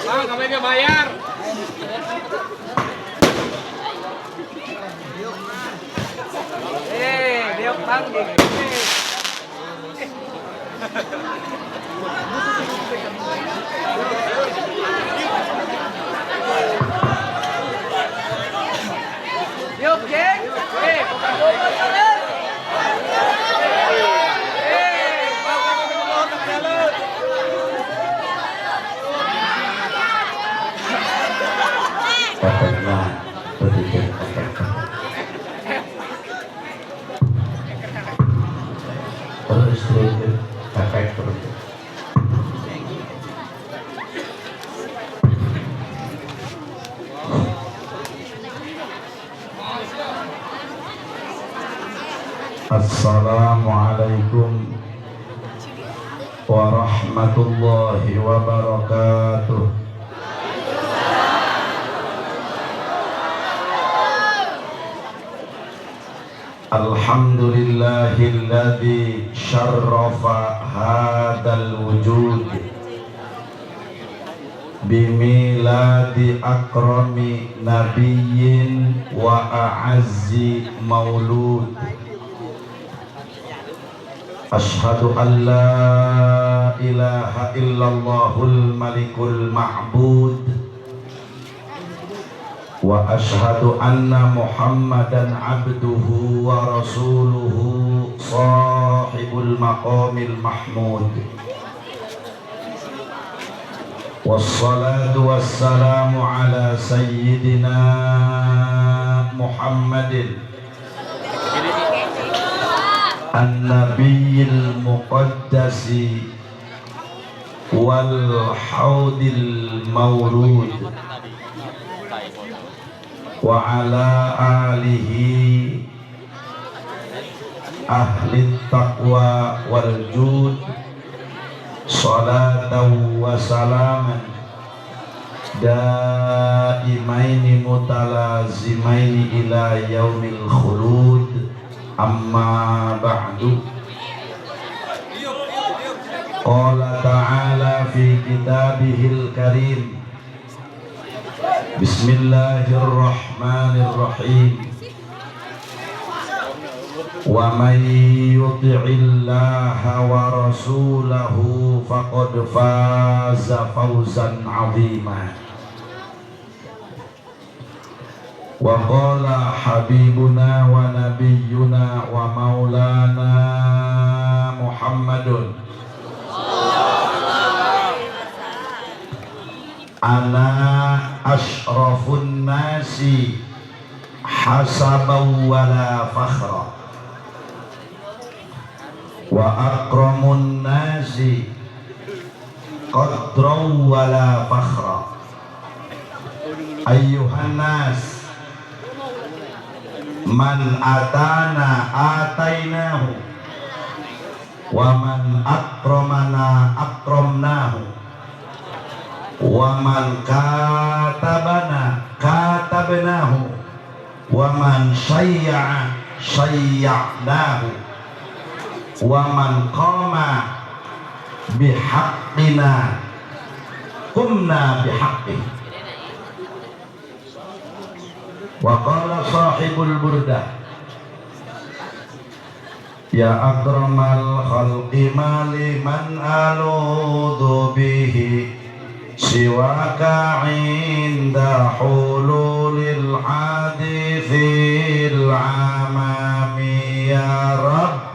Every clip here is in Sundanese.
Bang, kami nggak bayar. Dia panggil. Yuk, geng. Efeknya berpikir efek. Terus istri itu efek terus. Assalamualaikum warahmatullahi wabarakatuh. Alhamdulillahilladzi syarrafa hadzal wujud bimiladi akrami nabiyyin wa a'azzi maulud. Ashhadu an la ilaha illallahul malikul ma'bud wa ashhadu anna muhammadan abduhu wa rasuluhu sahibul maqamil mahmud. Wassalatu wassalamu ala sayyidina Muhammadin an-nabiyil muqaddasi wal haudil mawrud wa ala alihi ahli taqwa wal jud, salatan wa salaman daimaini mutalazimaini ila yaumil khulud. Amma ba'du. Qala ta'ala fi kitabihil karim, bismillahirrahmanirrahim. Wa man yuti'illaha wa rasulahu faqad faza fawzan 'azima. Wa qala habibuna wa nabiyyuna wa maulana Muhammadun, ana asyrafun nasi hasaban wala fakhra wa akramun nasi qadran wala fakhra. Ayyuhan nas, man atana atainahu wa man akramana akramnahu wa man katabana katabnahu wa man syayya'a syayya'nahu wa man qama bihaqqina qumna bihaqqihi. Wa qala sahibul burdah, ya akramal khalqi ma liman aludhu bihi siwaka inda hululil hadithil amami. Ya Rabb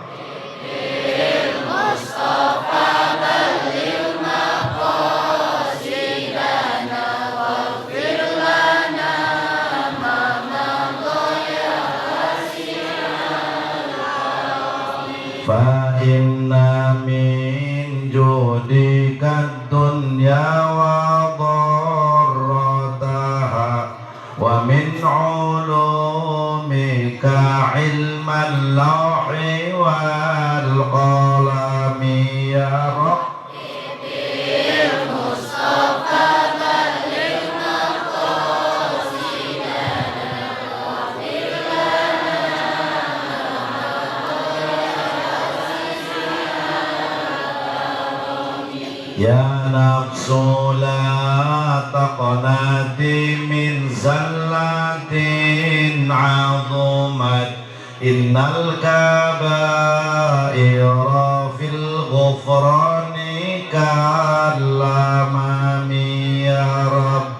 Mustafa balil maqasidana waghfir Inna min judika dunya wa dharrataha wa min ulumika ilmal lawhi wal qalami ya Rabb. Ya nafsu la taqnati min zallatin azumat innal kabaira fil ghufrani kallamami ya Rabb.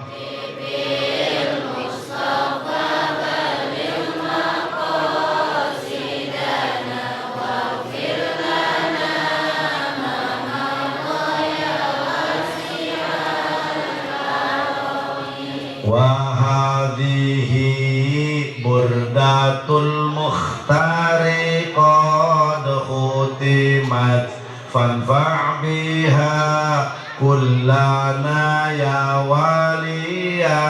Wa hadhihi burdatul mukhtari qad khutimat fanfa' biha kullana ya waliyan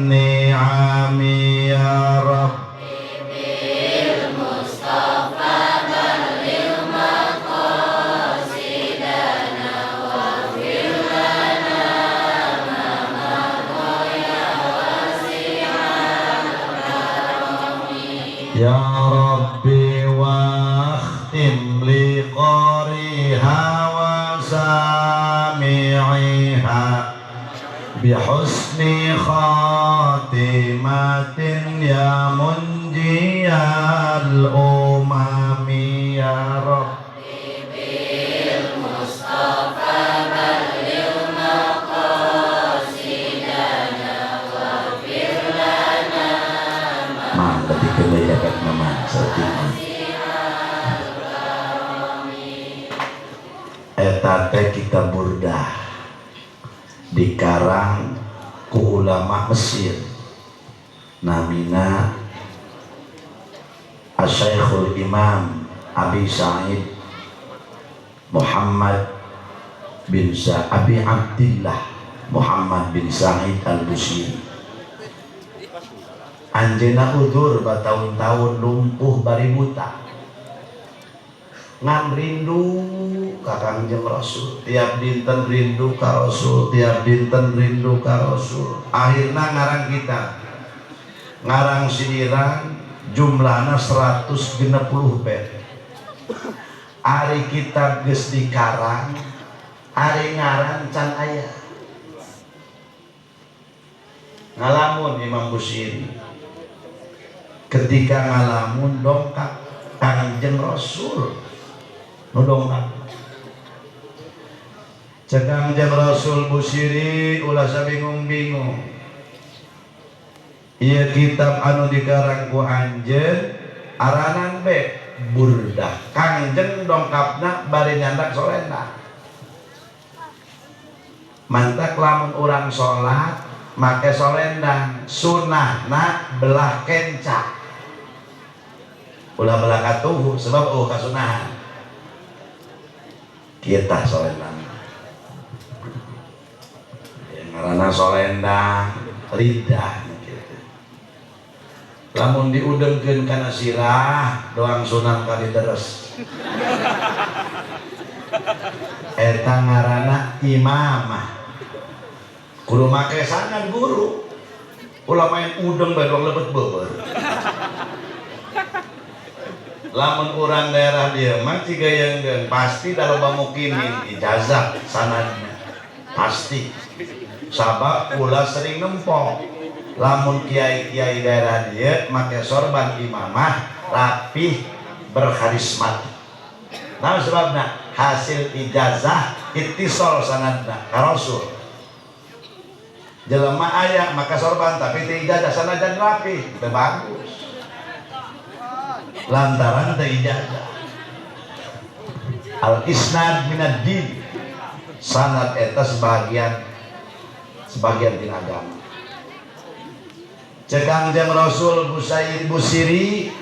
ni'ami ya Rabb. Ya Rabbi wakhtim li qariha wa sami'iha bihusni khatimatin ya munjiyal umami ya Rabb. Eta teh kita burdah dikarang ku ulama Mesir namina Asy-Syekhul Imam Abi Sa'id Muhammad bin Abi Abdillah Muhammad bin Sa'id Al-Busiri. Anjeunna udur batahun-tahun lumpuh bari buta ngan rindu ka Kangjeng Rasul, tiap dinten rindu ka Rasul, tiap dinten rindu ka Rasul. Akhirna ngarang kitab, ngarang syiiran jumlahna 160 bait. Ari kitab geus dikarang, ari ngaran can aya. Ngalamun Imam Busiri ketika ngalamun dongkap Kangjeng Rasul nu dongkap. Cek Kangjeng Rasul Busiri ulah sabingung-bingung, ieu kitab anu dikarang ku anjeun aranan be burdah. Kangjeng dongkapna bari nyandak solenda. Mantak lamun urang salat make solendang sunahna belah kenca, ulah belah katuhu sebab oh kasunahan kita solendang ya, ngaranna solendang lidah gitu. Lamun diudengkeun kana sirah doang sunan kali deres eta ngaranna imamah. Kudu make sanad guru, ulah main udeng bae doang lebet beubeur. Lamun urang daerah dieu mah cigayeungkeun pasti da loba mukimin ijazah sanadna pasti. Sabab ulah sering nempok. Lamun kiai-kiai daerah dieu make sorban imamah rapih berkarismatik. Nah sebabna hasil ijazah ittisal sanadna ka Rasul. Jelema aya maka sorban tapi teu ijazah sanajan rapi teu bagus lantaran teu ijazah. Al isnad minad din, sanad eta sebagian tina agama. Cek Kangjeng Rasul Busair Busiri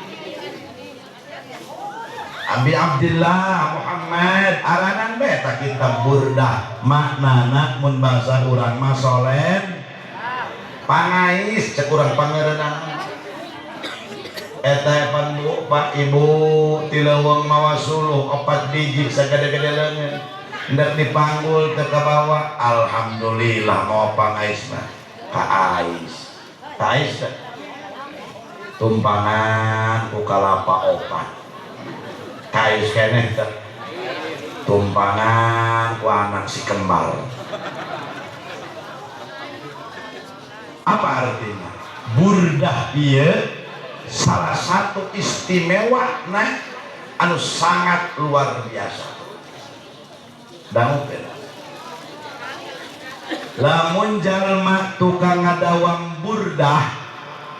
Abi Abdillah Muhammad aranan bae ta kitab Burdah maknana mun bangsa urang mah solen pangais cek urang pangereunana eta pan bu pak ibu ti leuweung mawa suluh 4 biji sagede-gede leungeun hendak dipanggul teu kabawa alhamdulillah mawa pangais mah kaais kaais teh tumpangan ku kalapa 4 kais keneh teh tumpangan ku anak si kembar. Apa artinya? Burdah ieu salah satu istimewa nah anu sangat luar biasa. Dangukeun. Lamun jalma tukang ngadawam burdah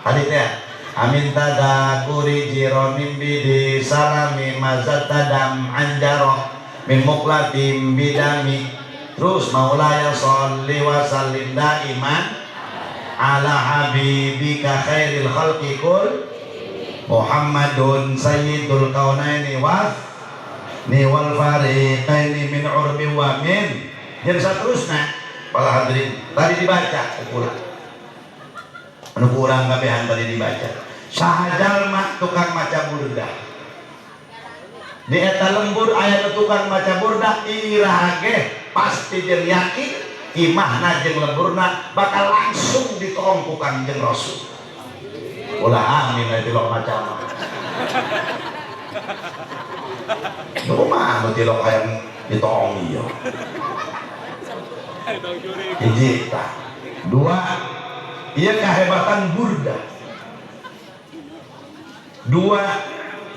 tadi teh amin tadakuri jironim bidi salami mazatadam anjaro min muklatim bidami terus maulaya sholli wa sallim daiman ala habibika khairil khalqi kul Muhammadun sayyidul kaunaini wa niwal fariqaini min urbi wa min jeung saterusna para hadirin tadi dibaca ukuran anu kurang kabehan tadi dibaca saha jalma tukang maca burdah di eta lembur aya nu tukang maca burdah iraha ge pasti jeung yakin imahna jeung lemburna bakal langsung ditoong ku Kangjeng Rasul. Ulah amin aya tilok maca mah. Nu kumaha nu tilok hayang ditoong ieu. Hiji tah. Dua, ieu kahebatan burdah. Dua,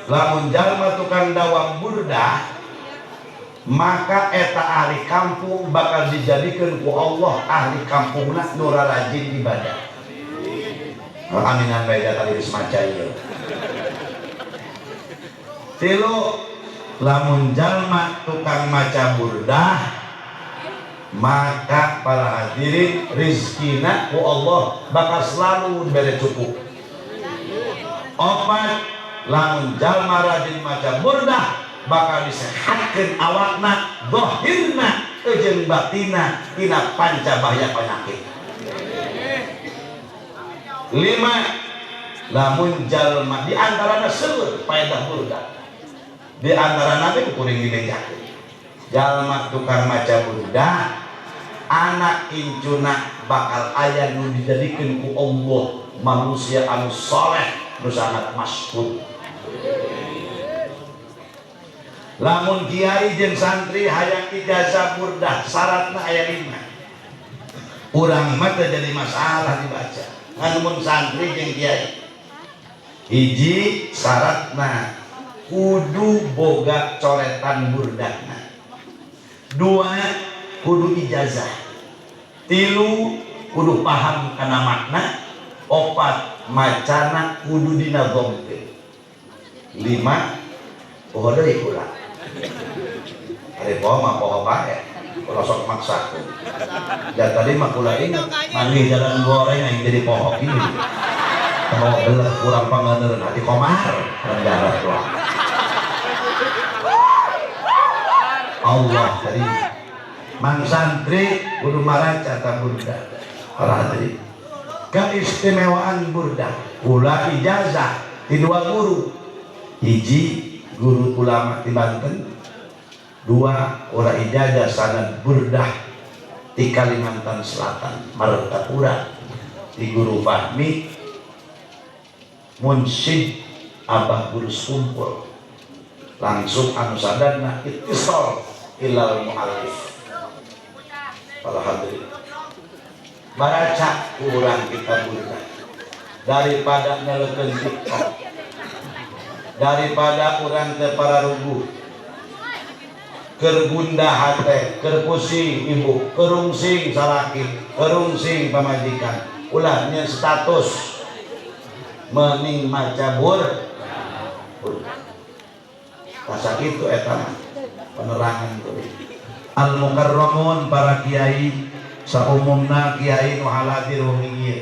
lamun jalma tukang dawam burdah maka eta ahli kampung bakal dijadikeun ku Allah ahli kampungna nu rarajin ibadah. Aminan bae tadi geus maca ieu. Tilu, lamun jalma tukang maca burdah maka para hadirin rizkina ku Allah bakal selalu bere cukup. Opat, lamun jalma rajin maca burdah bakal disehatkeun awakna zahirna jeung batina tina panca bahaya penyakit. Lima, lamun jalma di antarana seueur paedah burdah di antarana teh kuring dibejakeun jalma tukang maca burdah anak incuna bakal aya nu dijadikeun ku Allah manusia anu soleh nu sangat masyhur. Lamun kiai jeung santri hayang ijazah burdah syaratna aya 5. Urang mah teu jadi masalah dibaca. Ngan mun santri jeung kiai hiji syaratna kudu boga coretan burdahna. Dua, kudu ijazah. Tilu, kudu paham kana makna. Opat, macana kudu dina gompe. Lima, poho deui kula. Ari poho mah poho bae, ulah sok maksakeun. Da tadi mah kula inget manggih jalan goreng aing jadi poho kieu. Poho belah kurang panganeun hati komar rendah doa. Allah karim. Mang santri kudu maraca ta burdah. Para hadirin. Keistimewaan burdah kula ijazah di dua guru. Hiji guru ulama di Banten, dua kula ijazah sanad burdah di Kalimantan Selatan Martapura di guru Fahmi Munsyid Abah Guru Sekumpul langsung anu sadarna ittisal ilal muallif. Para hadirin baraca kurang kita burdah daripada nelekeun TikTok, daripada urang teu pararuguh keur gundah hate, keur pusing ibu, kerungsing salaki, kerungsing pamajikan, ulah nyeun status mending maca burdah. Tah sakitu eta mah penerangan tuh. Al mukarramun para kiai saumumna kiai nu haladir wengi ieu.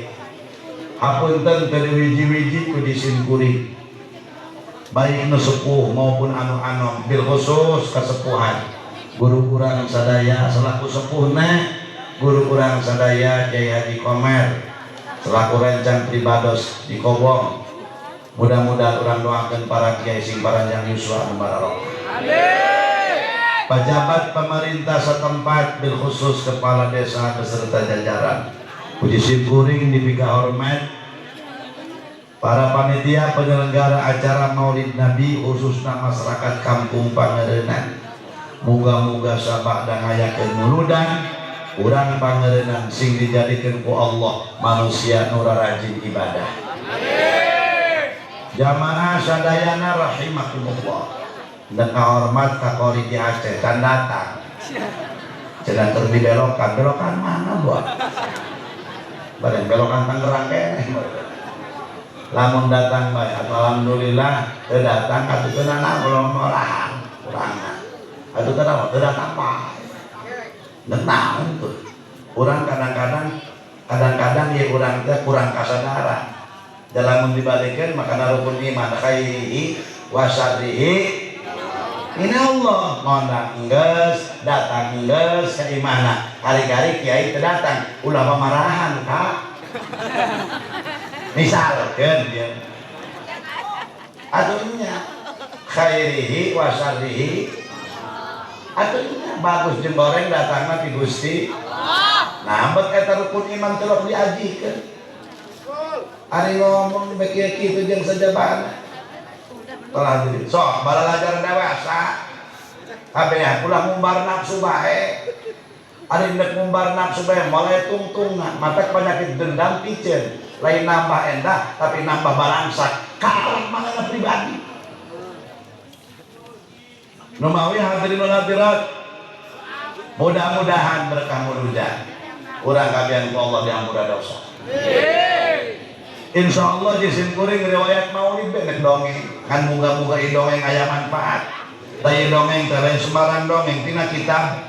Hapunten teu wiji-wiji ku disimkuring. Baik nu sepuh maupun anu anom, bil khusus kasepuhan. Guru urang sadaya selaku sepuhna, guru urang sadaya Kiai Haji Komer selaku rencang pribados di Kobong. Mudah-mudahan urang doakan para kiai sing paranjang yuswa anu barokah. Amin. Pejabat pemerintah setempat, bil khusus kepala desa beserta jajaran. Puji simkuring dipika hormat para panitia penyelenggara acara Maulid Nabi, khususnya masyarakat Kampung Pangarenan. Muga-muga sabada ngayakeun muludan, urang Pangarenan sing dijadikeun ku Allah manusia nu rajin ibadah. Jamaah sadayana rahimakumullah. Dan hormat ka qori di Aceh can datang. Cenah keur dibelokan, belokan mana buat? Bareng belokan Tangerang keneh. Lamun datang bae, alhamdulillah, teu datang atuh teu nanaon, ulah marahan urangna. Atuh teu naon, teu datang bae. Naon tuh? Urang kadang-kadang ya urang teh kurang kasadaran. Dalam dibalikkan maka rukun iman khairihi wa syarrihi ini Allah ngondang enggeus datang enggeus ka imahna, kali-kali kiai teu datang, ulah pamarahan ka misalkeun dia atuh nya khairihi wa syarrihi, atuh nya bagus jeung goreng datangna ti Gusti. Nah, bet eta rukun iman teu diajikeun. Ari ngomong bek kieu kitu jeung sajabana telah diri sok balalajar dewasa kabeh, ulah ngumbar nafsu bae. Ari ndek ngumbar nafsu bae mulai tungtungna mata penyakit dendam piceun, lain nambah endah tapi nambah balangsak ka mana pribadi. Numawi hadirin wal hadirat, mudah-mudahan berkah muludan urang kabehan ku Allah diampura dosa. Insya Allah jisim kuring riwayat maulid benek dongeng kan, muga-muga i dongeng aya manfaat. Lain dongeng teh lain sembarang dongeng, tina kitab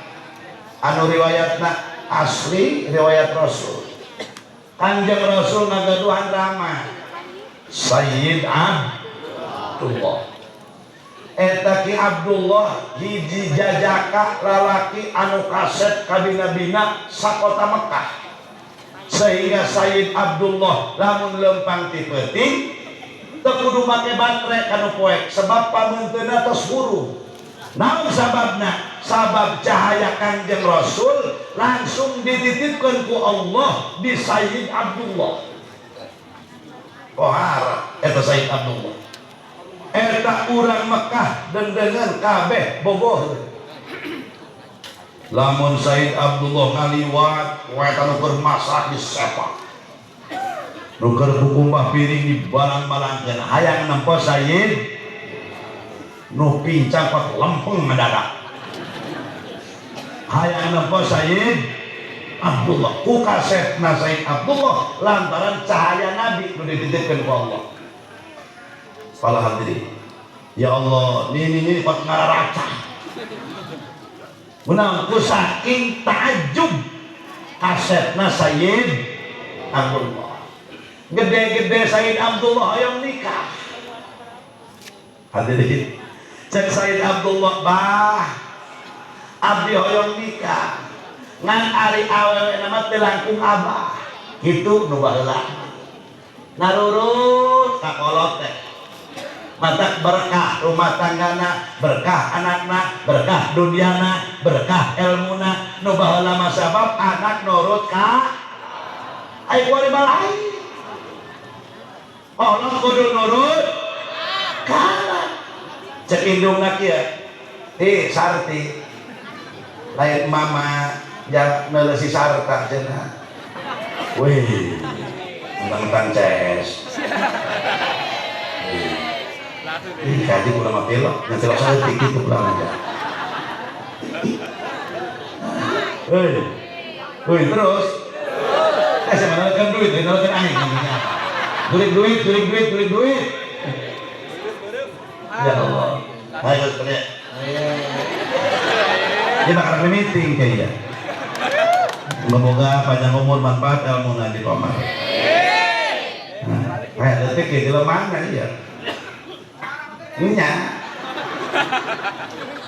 anu riwayatna asli riwayat Rasul. Kanjeng Rasul ngagaduhan rama Sayyid Abdullah. Eta Ki Abdullah hiji jajaka lalaki anu kasep kabina-bina sakota Mekah, sehingga Sayyid Abdullah lamun lempang ti peuting teu kudu make baterai kanu poek, sebab pameunteuna tos hurung. Naon sababna? Sabab cahaya Kanjeng Rasul langsung dititipkan ku Allah di Sayyid Abdullah. Kohara eta Sayyid Abdullah eta urang Mekah dan dengan kabeh bogoh. Lamun Sayyid Abdullah ngaliwat, wetan nu keur masak disepak, nu keur kukumbah piring dibalang-balangkeun, hayang nempo Sayyid. Nu pincang pak lempeng ngadadak, hayang nempo Sayyid Abdullah ku kasepna Sayyid Abdullah lantaran cahaya Nabi nu dititipkeun ku Allah. Para hadirin, ya Allah, ini pak ngararacah menang ku saking takjub kasepna Sayyid Abdullah. Gede-gede Sayyid Abdullah hayang nikah. Hadirin, cek Sayyid Abdullah, "Bah, abdi hoyong nikah, ngan ari awewe nama teu langkung abah." Kitu nu baheula narurut ka kolot teh. Matak berkah rumah tanggana, berkah anakna, berkah duniana, berkah ilmuna. Nu baheula mah sabab anak nurut ka ai kuari balai Allah kudu nurut ka. Cek indungna kieu, "Ti Sarti, lain mama ja neuleusi sarta," cenah. Wih, mentang-mentang ces. Ih, kaji kula mah pilok, nya pilok saeutik kitu pulang aja. Hei, hei terus. Eh, saya menawarkan duit, menawarkan aing namanya apa? Duit, duit, duit, duit, duit, duit. Ya Allah. Ayo sekalian. Dia bakal meeting kayaknya. Semoga panjang umur, manfaat ilmu nanti komar. Nah, kayak detik ya, di mana ya? Nya.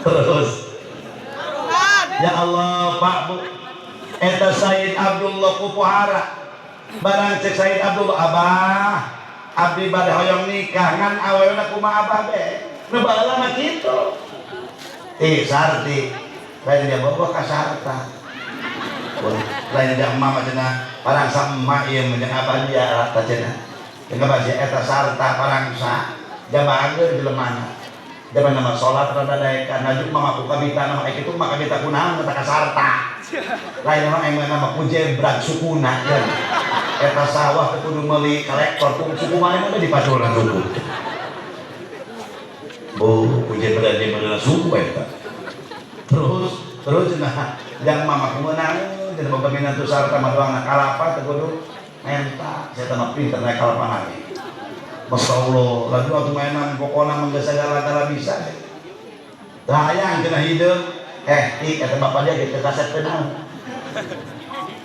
Terus ya Allah, Pak, Bu, eta Sayyid Abdullah kupuhara. Barang cek Sayyid Abdullah, "Abah, abdi bade hoyong nikah, ngan awewena kumaha abah be?" Nu baheula mah kitu. Eh, Sarti lain dia bawa ka sarta, lain dia emak mah cenah parangsa emak ieu mah jeung abah dia rata cenah. Jeung abah si eta sarta parangsa jaba ageur jelemana. Zaman nama salat rada daekan laju mama ku kabita nama kitu mah kabita kunaon eta ka sarta. Lain mah emang nama ku jebrak sukuna ya. Eta sawah teu kudu meuli kolektor ku suku mana mah dipaculna suku. Bu, ku jebrak jebrak suku eta. Terus terus cenah jang mama ku meunang cenah boga minantu sarta mah doang kalapa teu kudu menta. Saya mah pinter naik kalapa nage. Masya Allah, laju waktu mainan pokoknya mah geus segala-gala bisa. Hayang cenah hideung, eh, ti kata bapak dia gitu kaset tenang.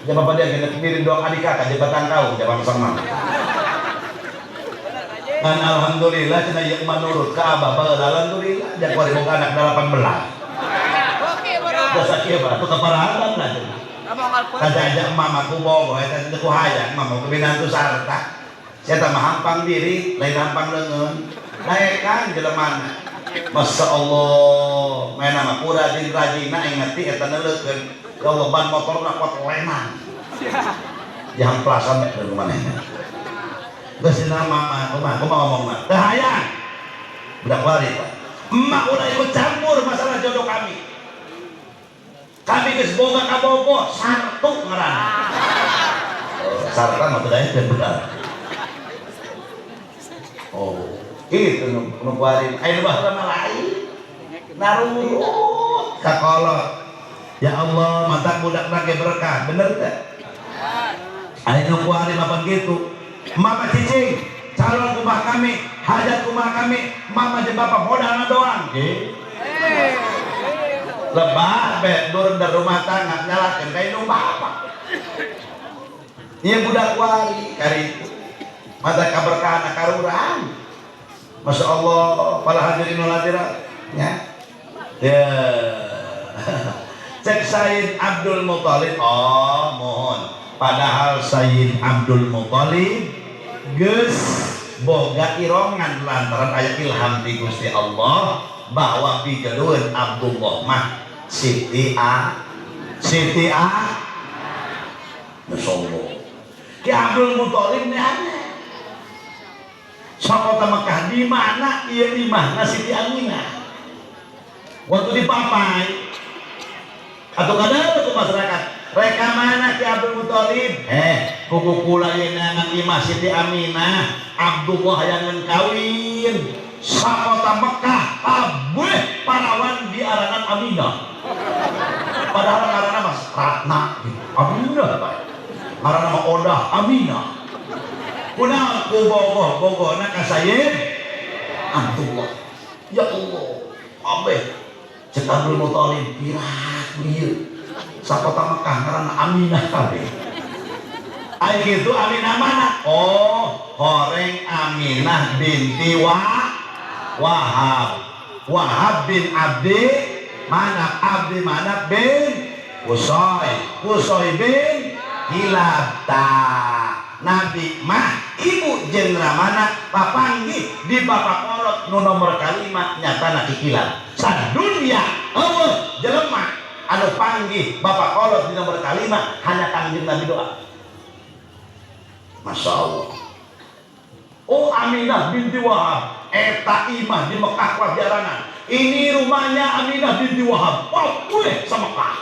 Dia bapak dia gitu mirip doang adik kakak di batang kau, jawab sama. Dan alhamdulillah cenah ieu mah nurut ka abah baheula, alhamdulillah dia kuari boga anak 18. Jasa kieu mah atuh kaparahan lah cenah. Kaja emak ku bogoh eta teu ku hayang mama ku minantu sarta. Sia mah hampang diri, lain hampang leungeun. Daekan jelemana. Masya Allah, main nama ku rajin-rajinna aing ngerti eta neuleukeun. Ya Allah, ban motorna kuat leman. Yang plasan mek deui manehna. Geus cenah mama, kumaha kumaha ngomongna? Teu hayang. Budak wali, Pak. Emak udah ikut campur masalah jodoh kami. Kami geus boga kabogoh, sartu ngaranna. Oh, sarta mah teu daekeun bener. Oh, itu nu kuari. Aya nu baheula mah lain. Narurut ka kolot. Ya Allah, mata budak ge berkah, bener teh? Aya nu kuari mah gitu. Mama cicing, calon rumah kami, hajat rumah kami, mama jeung bapak modalna doang. Eh. Lebah be dur dari rumah tangga nyalakeun ka indung bapak. Ieu budak wali kari itu. Mata kaberkahan karuran. Masya Allah, para hadirin wal hadirat, ya. Ya. Cek Sayyid Abdul Muthalib, oh mohon. Padahal Sayyid Abdul Muthalib geus boga irongan lantaran aya ilham di Gusti Allah bahwa pijodoheun Abdullah mah Siti A, Siti A. Masya Allah. Ki Abdul Muthalib ini aneh. Sakota Mekah di mana ieu imahna Siti Aminah? Waktu dipapai atau kadang ke masyarakat, reka mana Ki Abdul Muthalib? Eh, kuku kula ieu neangan imah Siti Aminah, Abdullah hayang kawin. Sakota Mekah kabeh parawan diaranan Aminah. Padahal ngaranna mah Ratna gitu. Aminah bae. Ngaranna mah Odah Aminah. Kunaon ku bogoh-bogohna ka Sayyid Abdullah. Ya Allah, kabeh cek Abdul Muthalib pirak ieu. Sakota Mekah ngaranna Aminah kabeh. Ai kitu Aminah mana? Oh, horeng Aminah binti Wahab. Wahab bin Abdi Manaf, Abdi Manaf bin Qushay, Qushay bin Kilab. Tah, Nabi mah ibu jeung ramana papanggih di bapak kolot nu nomor kalima nyatana Ki Kilab. Sadunya eueuh jelema anu panggih bapak kolot di nomor kalima hanya Kangjeng Nabi doa. Masya Allah. Oh, Aminah binti Wahab eta imah di Mekah kuat jaranan. Ini rumahnya Aminah binti Wahab. Wow, gue sama Mekah.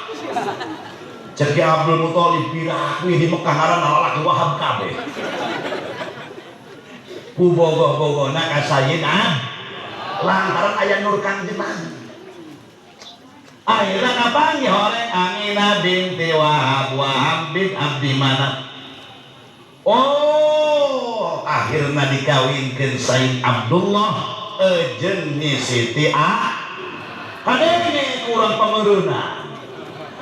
Cek Abdul Muthalib piraku di Mekah ngaran lalaki Wahab kabeh. Ku bogoh-bogohna ka Sayyidina lantaran aya nur Kangjeng Nabi. Akhirnya kapanggih oleh Aminah binti Wahab, Wahab bin Abdi Manaf. Oh, akhirnya dikawinkan Sayyid Abdullah jeung Nyi Siti A. Kadenge kurang pangeureunan.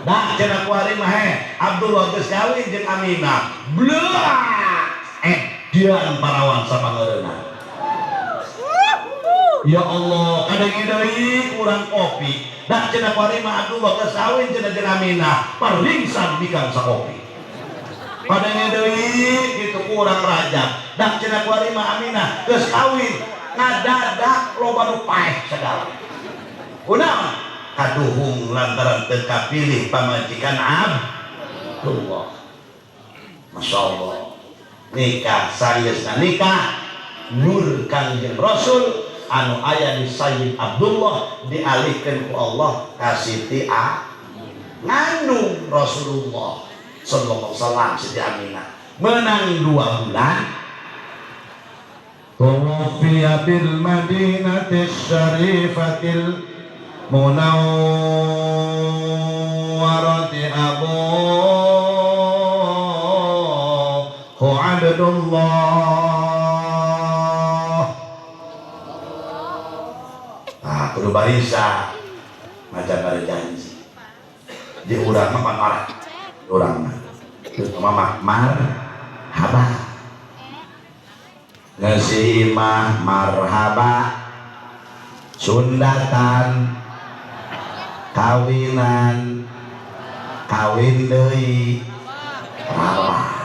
Dah cenah kuari mah he, Abdullah geus kawin jeung Aminah. Bleuak. Eh, dia parawan sapangeureunan. Ya Allah, kadang deui kurang kopi. Dah cenah kuari mah Abdullah geus kawin cenah jeung Aminah, paringsan bikang sakopi. Kadang deui kitu kurang Rajab. Dah cenah kuari mah Aminah geus kawin, ngadadak loba nu paeh segala. Kunaon? Kaduhung lantaran teu kapilih pamajikan Abdullah. Masya Allah. Nikah sayeusna nikah nur Kangjeng Rasul anu aya di Sayyid Abdullah dialihkeun ku Allah ka Siti A ngandung Rasulullah sallallahu alaihi wasallam. Siti Aminah menang 2 bulan. Tuwfiya bil Madinati syarifatil munawwarati Abu Abdullah. Ah, kudu barisa maca bari janji. Di urang mah marah. Urang mah. Terus mama marhaba. Ngeusi imah marhaba. Sundatan kawinan kawin deui rabah.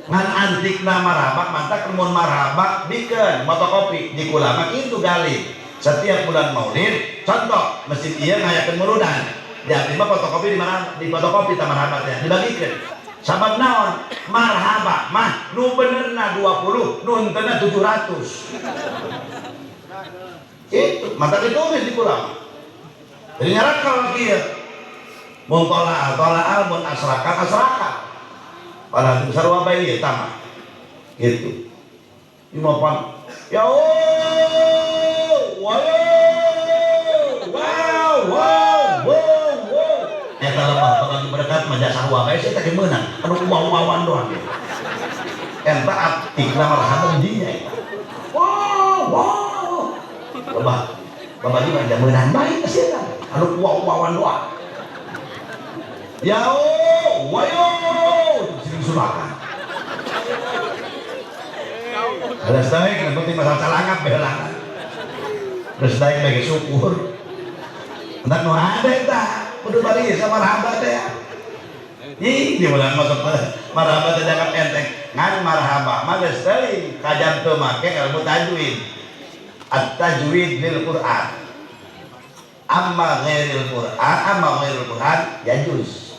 Ngan antikna marhaba mantak mun marhaba bikeun motokopi di kulama itu gali. Setiap bulan Maulid, contoh masjid ieu ngayakeun muludan. Di abdi mah fotokopi di mana? Di fotokopi ta marhaba teh dibagikeun. Sabab naon? Marhaba mah nu benerna 20, nu henteuna 700. Itu mata ditulis di kulama. Jadi nyarakal kieu. Mun tola'al tola'al, mun asraka asraka. Padahal itu sarua bae ieu tah gitu. Ieu mah ya oh, wow, wow, wow, wow, wow. Eta lemah bakal berkat mah jasa sarua bae sia teh meunang. Anu wow-wowan doang gitu. Eta atikna marhaba di dinya eta. Wow, wow. Lebah. Babagi mah meunang bae sia teh. Anu wow-wowan doang. Ya oh, wayo. Sering sulakan. Ada daek yang penting masalah calangap behelangan. Terus daek bagi syukur. Entar nu ada eta, kudu bari sama marhaba teh. Ih, di bulan masuk marhaba teh dianggap enteng. Ngan marhaba mah geus teuing kajam teu make ilmu tajwid. At-tajwid lil Quran. Amma ghairil Quran, amma ghairil Quran yajuz.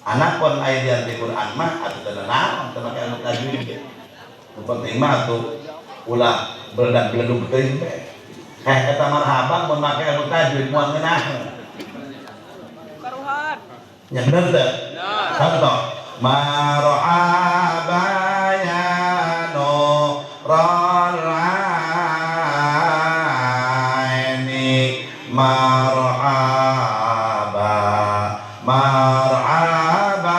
Anak pun aya di Quran mah atuh teu naon teu make ilmu tajwid ge. Nu penting mah atuh ulah beledak-beledug teuing teh. Eta marhaba mun make ilmu tajwid moal ngeunaheun. Karuhan. Nya bener teu? Contoh marhaba ya nurul aini marhaba marhaba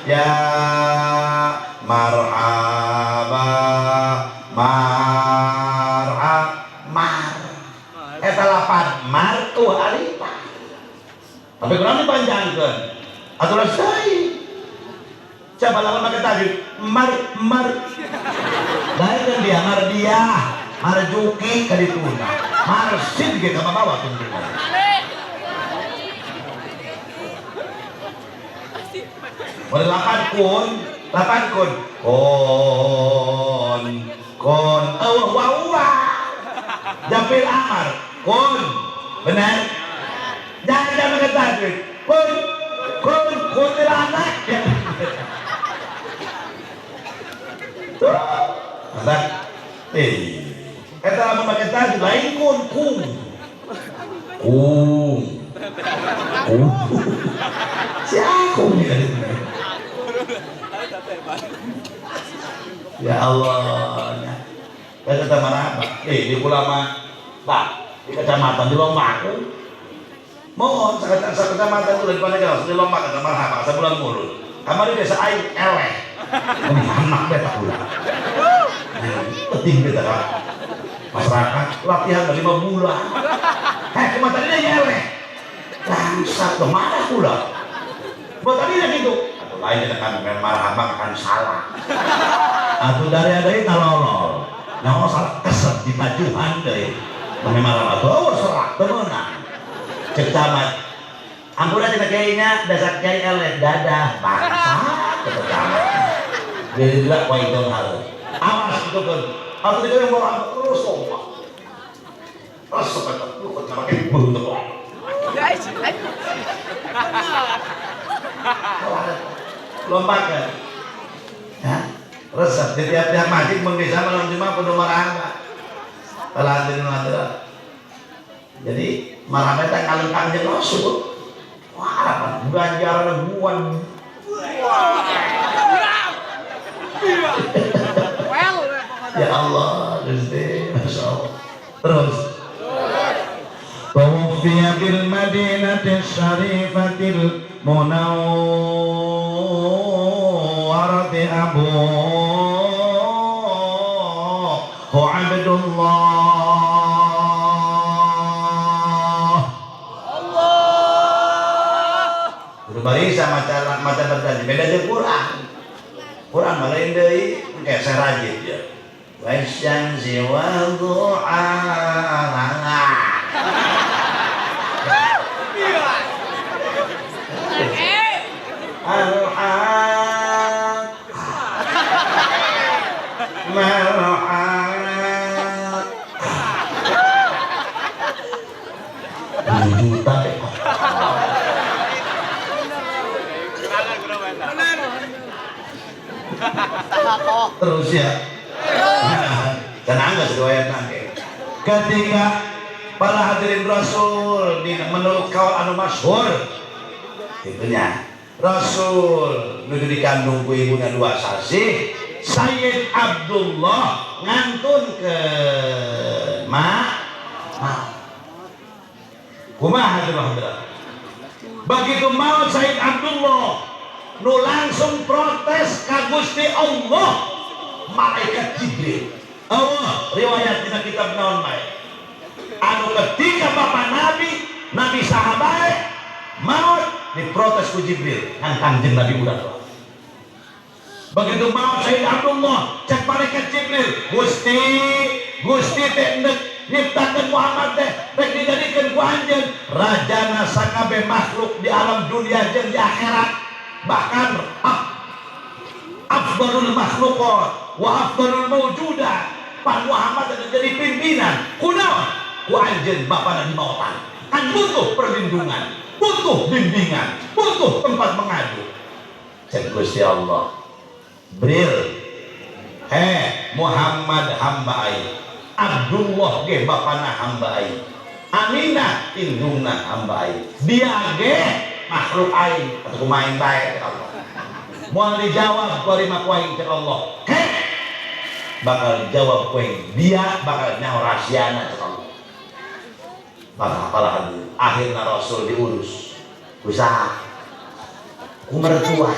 ya marhaba marha mar eta lapan mar tuh alifah tapi kurang dipanjangkeun atuh deui coba lamun make tajwid mar mar lain kan dia mardiah marjuki ka dituna marsid ge ka bawa tungtungna. Boleh 8 kun, 8 kun. Kun, kun, oh, wow, wow. Japil amar, kun. Benar? Jangan jangan pakai tajwid. Kun, kun, kuntilanak. Tuh. Mantap. Eta lamun pakai tajwid lain kun, kung. Kung. Kung. Si aku nih. Ya Allah. Kata marhaba. Di ulama, Pak, di kecamatan di lomba aku. Mohon kecamatan itu dari Pandeglang di lomba kata marhaba sebulan mulut. Kamari desa aing eleh. Anak beta pula. Penting beta Pak. Masyarakat latihan 5 bulan. Heh, kemana tadi eleh. Bangsat, marah pula. Buat tadi gitu. Atau lain kita kan marhaba akan salah. Atuh dari ada talolol. Nah, salah keset di pajuhan deui. Mame marah atuh, oh serak teu meunang. Cek camat. Ampura cenah kiai nya dasar kiai eleh dadah bangsa kata camat. Jadi lah poin tong hareup. Awas kitu keun. Atuh dieu marah terus lompat. Resep eta lu kok make beungeut wae. Lompat kan? Ya, resep di tiap-tiap masjid mun bisa malam Jumat kudu marahaba. Alhamdulillah. Jadi marahaba teh kalung Kangjeng Rasul. Wah, ganjaran buan. Ya Allah, Gusti, Masya Allah. Terus. Tuwfiya bil Madinati syarifatil munawwarati abuhu Abdullah. Allah. Kudu barisa maca maca berjanji beda jeung Quran. Quran mah lain deui engke sarajit ya. Wasyamsi wa duhaha. Al-haq mal-haq 2 juta deh. Terus ya. Dan angga riwayat nangke. Ketika para hadirin Rasul menurut kaul anu masyhur itunya Rasul nuju dikandung ku ibuna 2 sasih Sayyid Abdullah ngantun ke ma kumaha hadirin. Begitu maut Sayyid Abdullah nu langsung protes ka Gusti Allah malaikat Jibril. Allah riwayat dina kitab naon bae anu ketika bapak Nabi Nabi sahabat maut diprotes ku Jibril kan Kangjeng Nabi udah doa. Begitu maut Sayyid Abdullah cek malaikat Jibril, Gusti Gusti teh endek nyiptakeun Muhammad teh rek dijadikeun ku anjeun rajana sakabeh makhluk di alam dunia jeung di akhirat, bahkan afdalul makhluqat wa afdalul mawjudat. Pak Muhammad akan jadi pimpinan kunaon ku anjeun bapana dimautan kan butuh perlindungan, butuh bimbingan, butuh tempat mengadu. Cek Gusti Allah, Bril, Muhammad hamba aing, Abdullah ge bapana hamba aing, Aminah indungna hamba aing, dia ge makhluk aing, atuh kumaha bae cek Allah. Moal dijawab ku ari ku aing cek Allah. Ke bakal dijawab ku aing, dia bakal nyaho rahasiana cek Allah. Maka apalah hadirin, akhirnya Rasul diurus usaha ku mertua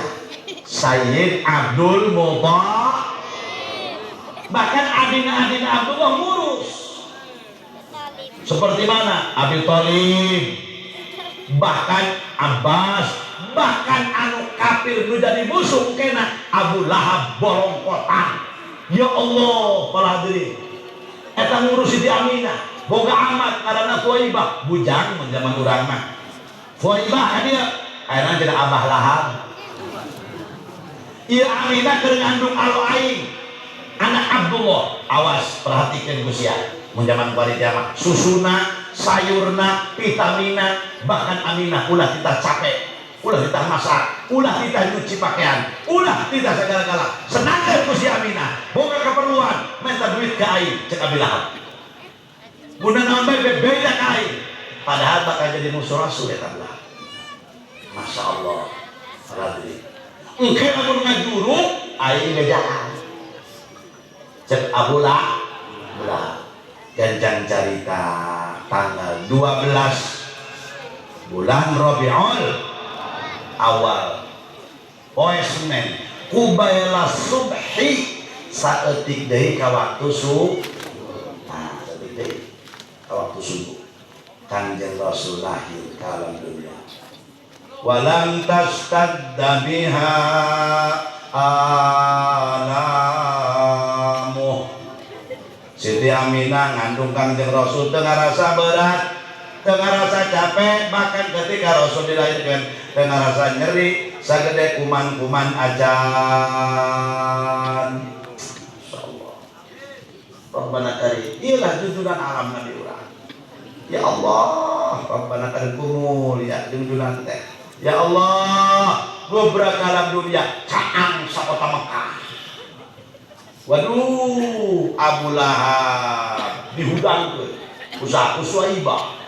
Sayyid Abdul Muthalib, bahkan adina-adina Abdullah ngurus seperti mana Abi Thalib, bahkan Abbas, bahkan anu kafir nu jadi musuh kena Abu Lahab borongkotan. Ya Allah para hadirin, eta ngurus Siti Aminah boga amat karena Fuaibah bujang mun zaman urang mah. Fuaibah dia ayeuna jadi Abah Lahab. Ieu Aminah keur ngandung alo aing anak Abdullah. Awas perhatikan ku sia mun zaman kuari mah susuna, sayurna, vitamina, bahkan Aminah ulah kita capek, ulah kita masak, ulah kita nyuci pakaian, ulah kita segala-gala. Senangkeun ku si Aminah boga keperluan minta duit ka aing cek Abi Lahab. Guna naon bae beda ka aing. Padahal bakal jadi musuh Rasul eta lah. Masya Allah. Hadirin. Engke lamun ngajuru aing bejaan. Cek Abu Lahab. Gancang carita tanggal 12 bulan Rabiul Awal poe Senin kubaila subhi saeutik deui ka waktu subuh. Nah, saeutik deui ka waktu subuh Kangjeng Rasul lahir ka alam dunia. Walam tastadda biha alamuha. Aminah ngandung Kangjeng Rasul teu ngarasa berat, teu ngarasa capek, bahkan ketika Rasul dilahirkan teu ngarasa nyeri sagede kuman-kuman acan. Insyaallah. Rabbana karim. Iyalah junjungan alam Nabi urang. Ya Allah, Rabbana karim kumul ya junjungan teh. Ya Allah, gobrak alam dunia caang sakota Mekah. Waduh, Abu Lahab dihudangkeun usaha Suwaibah.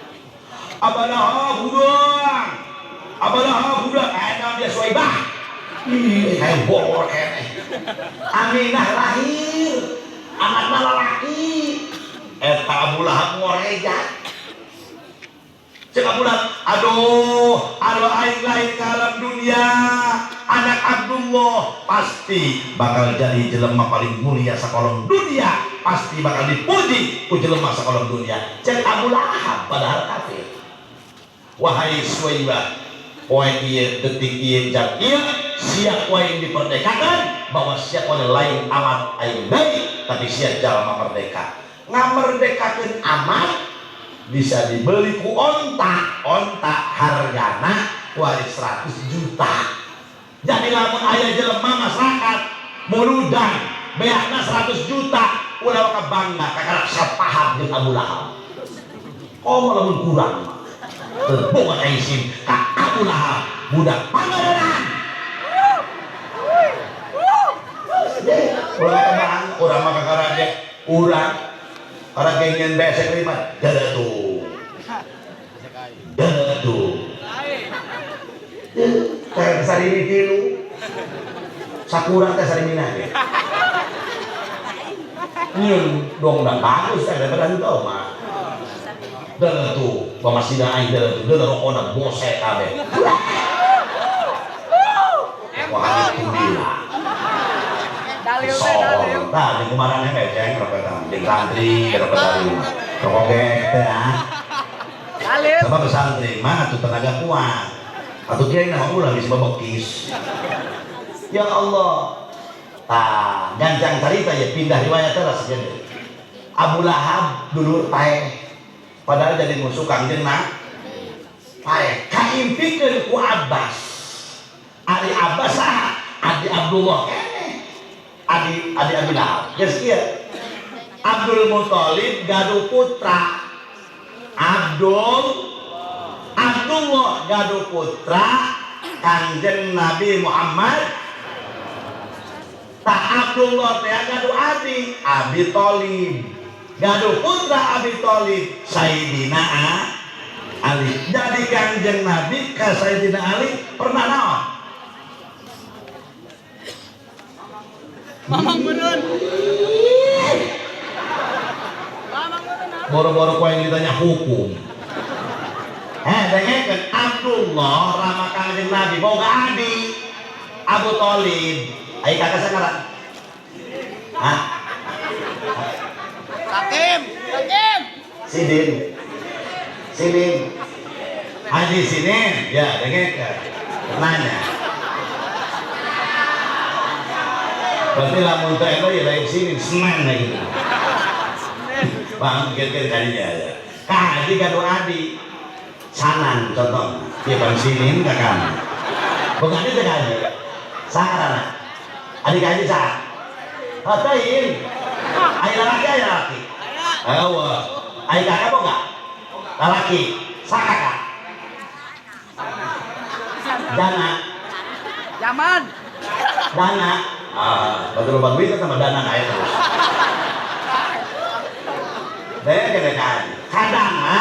Abu Lahab hudang. Abu Lahab hudang, aya dia Suwaibah. Ih, kayak bor keneh. Aminah lahir, anakna lalaki. Eta Abu Lahab ngorejat. Cek Abu Lahab, aduh, aduh aing lahir ke alam dunia, anak Abdullah pasti bakal jadi jelema paling mulia sakolong dunia, pasti bakal dipuji ku jelema sakolong dunia. Cek Abu Lahab padahal kafir. Wahai Suwaibah, poe ieu, detik ieu, jam ieu, sia ku aing diperdekakan bahwa sia oleh lain amat aing deui, tapi sia jalma merdeka. Ngamerdekakeun amat bisa dibeli ku onta, onta hargana kuari 100 juta. Jadi lamun aya jelema masyarakat muludan beakna 100 juta, ulah waka bangga kakara sapaham jeung Abu Lahab. Komo lamun kurang mah teu boga kaisin ka Abu Lahab budak pangarenan. Urang mah bangga, urang mah kakara ge urang orang gengen besek lima dada tuh dada tuh kayak sarimi tilu sakura teh sarimina ge nyieun dong dah bagus teh daripada henteu mah dada tuh pamasina aing dada tuh dada rokona bose kabeh. Wah itu gila. So, tah di kumarane beceng rokok jeung santri rokok tadi. Rokok gek teh ah. Sebab santri mah atuh tenaga kuat. Atuh kiai mah ulah geus babekis. Ya Allah. Tah, gancang carita ya pindah riwayat teh lah sejeun. Abu Lahab dulur paeh. Padahal jadi musuh Kangjeng na. Paeh kaimpikeun ku Abbas. Ari Abbas saha? Adi Abdullah keneh. Adi Adi Abi Lahab. Geus kieu. Abdul Muthalib gaduh putra. Abdullah gaduh putra Kangjeng Nabi Muhammad. Tak Abdullah teh gaduh adi Abi Thalib. Gaduh putra Abi Thalib Sayyidina Ali. Jadi Kangjeng Nabi ka Sayyidina Ali pernah naon? Mamang meureun. Mamang meureun. Boro-boro ku aing ditanya hukum. Dengekeun Abdullah rama Kangjeng Nabi boga adi Abu Thalib. Ai kakak sangaran? Hah? Hakim, Hakim. Sidin. Sidin. Haji Sinin. Ya, dengekeun. Nanya. Berarti lamun teh eta ya lain sinin, Senin lagi. Bang, kira-kira kalinya ya. Ka haji gaduh adi. Sanan contohna. Ieu bang sinin ka kamu. Boga adi teh ka haji. Saha Adi ka haji saha? Oh, teuing. Aya lalaki, aya lalaki. Awa. Ai kakak boga? Lalaki. Saha kakak? Dana. Zaman. Dana. Ah, batu loba duit sama dana aya terus. Daya kene ka haji. Kadana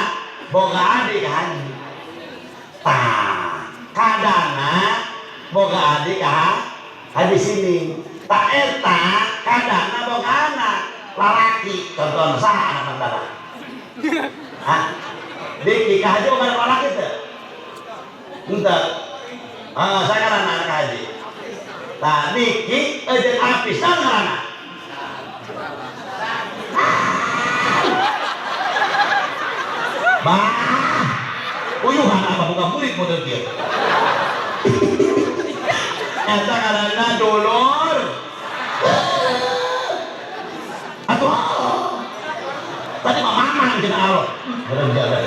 boga adi ka haji. Tah, kadana boga adi ka haji sini. Tak eta kadana boga anak lalaki. Contohna saha anak dana? Hah? Diki ka haji boga anak lalaki teu? Henteu. Ah, saya kan anak haji. Tah Diki jeung Apis naon ngaranna? Bah, uyuhan apa buka murid model kieu. Eta ngaranna dulur. Atuh. Tenang cenah Allah. Heureuh jaga.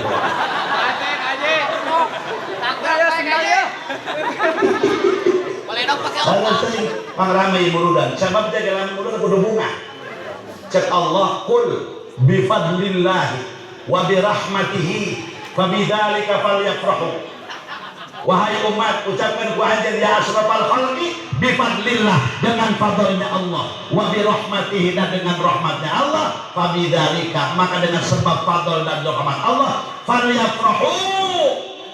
Ayo sendal ya. Boleh dong pakai Kalau sering pangrame muludan, sebab jaga lamun muludan kudu bunga. Cek Allah, qul bi fadlillahi wa bi rahmatihi fa bidzalika falyafrahu. Wahai umat, ucapkan ku anjeun ya asrafal khalqi bi fadlillah, dengan fadlnya Allah, wa bi rahmatihi, dan dengan rahmatnya Allah, fa bidzalika, maka dengan sebab fadl dan rahmat Allah, falyafrahu,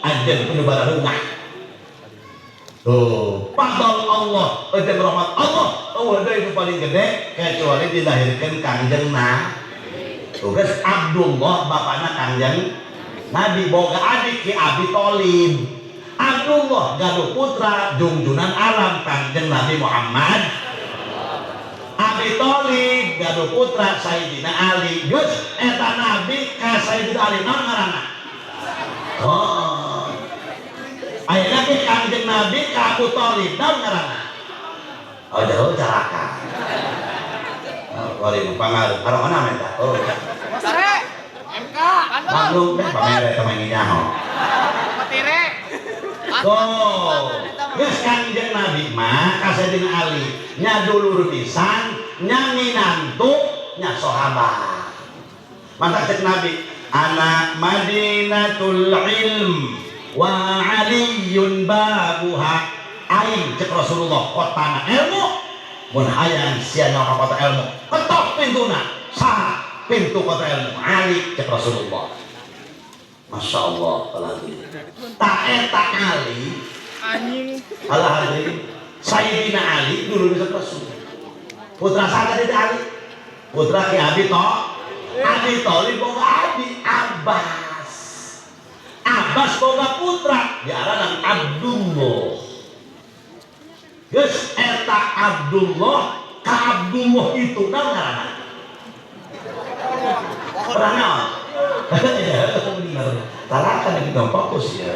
anjeun kudu bararungah. Tuh, fadl Allah, jeung rahmat Allah, eueuh deui nu paling gede kecuali dilahirkeun Kangjeng Nabi. Tugas Abdullah bapana Kangjeng Nabi boga adik Ki Abi Thalib. Abdullah gaduh putra jungjunan alam Kangjeng Nabi Muhammad. Abi Thalib gaduh putra Sayyidina Ali. Geus eta Nabi ka Sayyidina Ali naon ngaranna? Oh. Ayeuna ge Kangjeng Nabi ka Abu Thalib naon ngaranna? Oh, jauh caraka. Oh, bari pangaruh. Karomana eta? Oh. Sare. MK. Maklum teh pamere teh nyaho. Petire. Tuh, geus Kangjeng Nabi mah ka Sayyidina Ali nya dulur pisan, nya minantu, nya sahabat. Maka cek Nabi, ana Madinatul ilm wa aliyun babuha. Aing cek Rasulullah kotana ilmu, mun hayang sia nyaho ka kota ilmu, ketok pintuna, saha pintu kota ilmu? Ali cek Rasulullah. Masya Allah, lagi. Tak eta Ali, Anjing. Allah hadirin, Sayyidina Ali dulu bisa Rasul. Putra saha tadi Ali? Putra Ki Abi Thalib. Abi Thalib boga abi Abbas. Abbas boga putra diaranan Abdullah. Geus eta Abdullah ka Abdullah itu naon ngaranna? Pernah naon? Ya, bener. Tarakan itu dong fokus ya.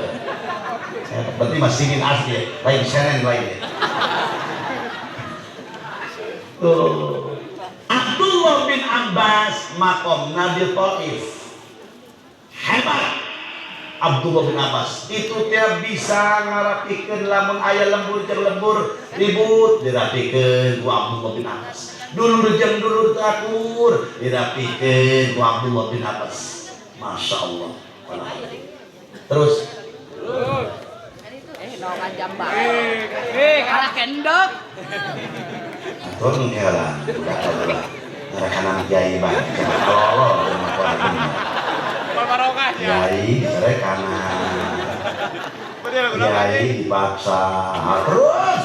Saya berarti masih ingin asli ya. Lain Senen lain ya. Tuh. Abdullah bin Abbas makom Nabi Taif. Hebat. Abdullah bin Abbas itu tiap bisa ngarapikeun lamun aya lembur jeung lembur ribut dirapikeun ku Abdullah bin Abbas. Dulur jeung dulur teu akur dirapikeun ku Abdullah bin Abbas. Masya Allah. Terus Nongan jambak. Kalah kendok. Atur heula, udah heula. Rekanan kiai mah coba lolo kiai rekanan. Kiai dipaksa terus.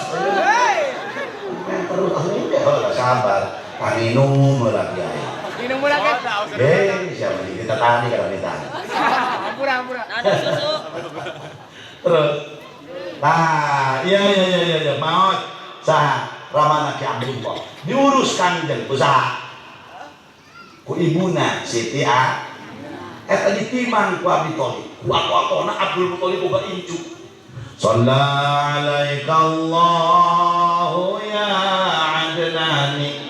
Terus asli heula sabar. Panginum heula kiai. Minum mula kan? Siapa nih? Kita tani kalau kita. Ampura, ampura. Ada susu. Terus. Nah, iya, maot. Saha ramana Ki Abdullah. Diurus Kangjeng usaha. Ku ibuna Siti A. Eta ditimang ku Abi Thalib. Ku aku-akona Abdul Muthalib boga incu. Shalla alaika Allahu ya Adnani.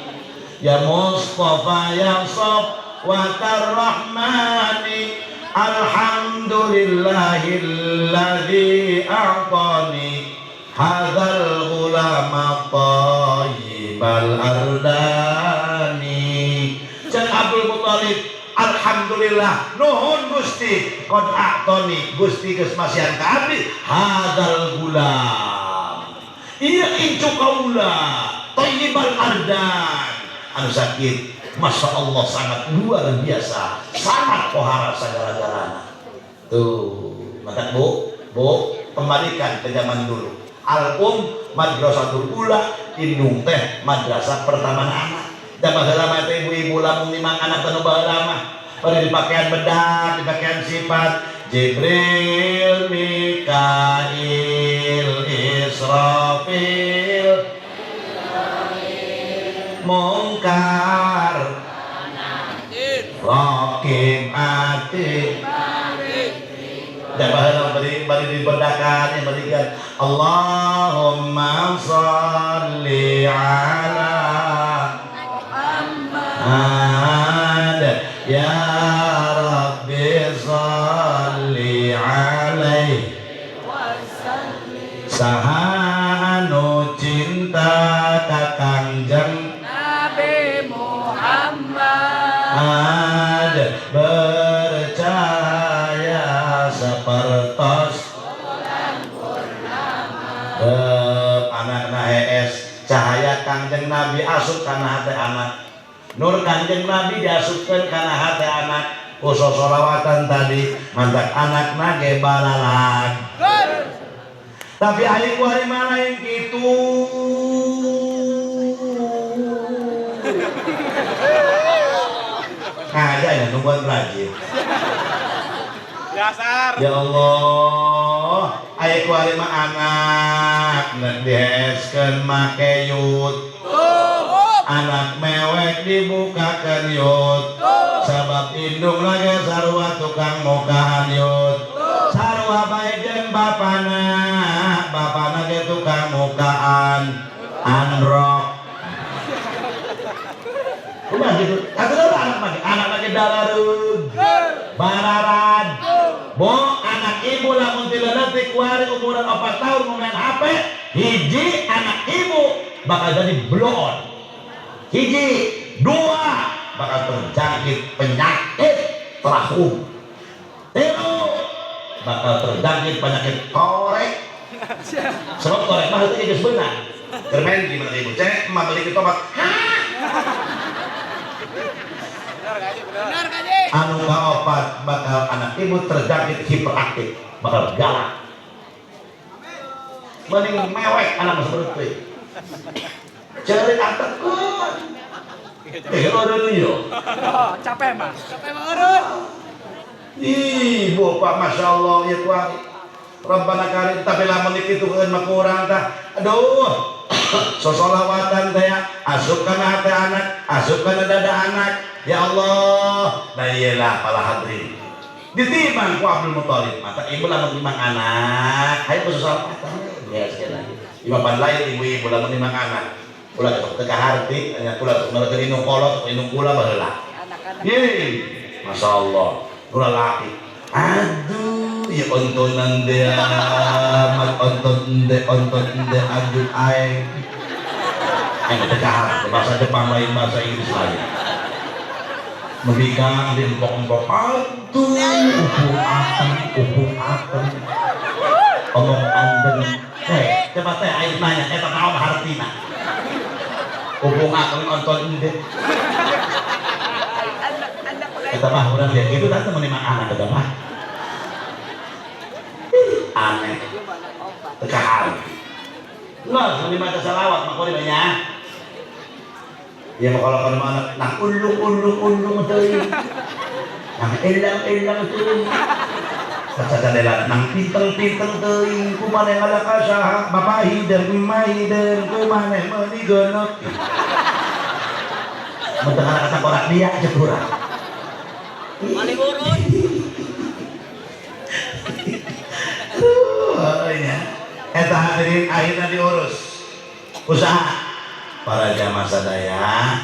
Ya Mustafa ya Safwatar Rahmani, alhamdulillahilladzi a'tani hadzal ghulama thayyibal ardani. Cek Abdul Muthalib, alhamdulillah nuhun Gusti qad a'tani, Gusti geus masihan ka abdi hadzal ghulam, ieu incu kaula thayyibal ardan anu sakit. Masya Allah sangat luar biasa, sangat pohara segala-galana. Tuh, maka bu, kembalikan ke zaman dulu. Al-um madrasatul ula, indung teh madrasah pertama anak. Zaman heula mah teh ibu-ibu lamun nimang anak anu baheula mah pada dipakaian bedak, dipakaian sifat Jibril, Mikail, Israfil, Mungkar, Raqib, Atid. Dan baheula bari diberdakan yang berikan Allahumma sholli ala Muhammad ya Cinta ka Kangjeng Nabi Muhammad bercahaya sapertos anakna hees cahaya Kangjeng Nabi asup kana hate anak, nur Kangjeng Nabi diasupkeun kana hate anak ku sosolawatan tadi, mantak anakna ge balalag. Tapi ari kuari mah lain kitu. Ngaja ya nungguan rajin. Dasar. Ya Allah, aya kuari mah anak nek diheskeun make yut. Anak mewek dibukakeun yut. Sabab indung lage sarua tukang mokahan yut. Sarua bae jeung bapana, bapana ge tukang mokaan androk. Kumaha gitu? Atuh anak mah, anak mah dalareug. Bararad. Bo anak ibu lamun ti leutik kuari umuran 4 tahun mau main HP, hiji anak ibu bakal jadi bloon. Hiji, dua bakal terjangkit penyakit trahum. Tilu bakal terjangkit penyakit korek. Sebab korek mah itu geus beunang. Keur main gimana ibu? Cek emak beli tomat. Benar kaji. Anu kaopat bakal anak ibu terjangkit hiperaktif, bakal galak. Mending mewek anak mah seperti cari atakun. Eureun yo. Capek mah. Capek mah eureun. Ih, bapak masya Allah ya kuari. Rabbana karim tapi lamun dikitukeun mah kurang tah. Aduh. Sosolawatan teh asup kana hate anak, asup kana dada anak. Ya Allah. Nah iyalah para hadirin. Ditimbang ku Abdul Muthalib. Mata ibu lamun timbang anak, hayu ku sosolawatan. Ya sekali lagi. Ibu pan lain ibu-ibu lamun timbang anak. Ulah sok teu kaharti, nya kula sok meuleukeun indung kolot, indung kula baheula. Yeay, masya Allah, ulah laki. Aduh, ya ontonan dia, mat onton de, onton de, aduh aing. Aing teu kaharti, bahasa Jepang lain, bahasa Inggris lain. Membikang di empok-empok, aduh, upung ateng, omong andeng. Coba teh aing nanya, eta naon hartina? Upung ateng onton ende. Eta mah urang dia kitu tah teu meunang anak eta mah. Aneh. Teu kaharti. Los meuni maca selawat mah kuari banyak. Ya mah kalau kana anak nah ulung-ulung-ulung teuing. Nang elang-elang teuing. Sacadelan nang pinteng-pinteng teuing kumaneh ngalaka saha bapak hideung emak hideung kumaneh meuni geuneup. Mun teu anak sakorak dia ceuk urang. Paling urut. Aduh, eta hadirin akhirna diurus. Usaha para jamaah sadaya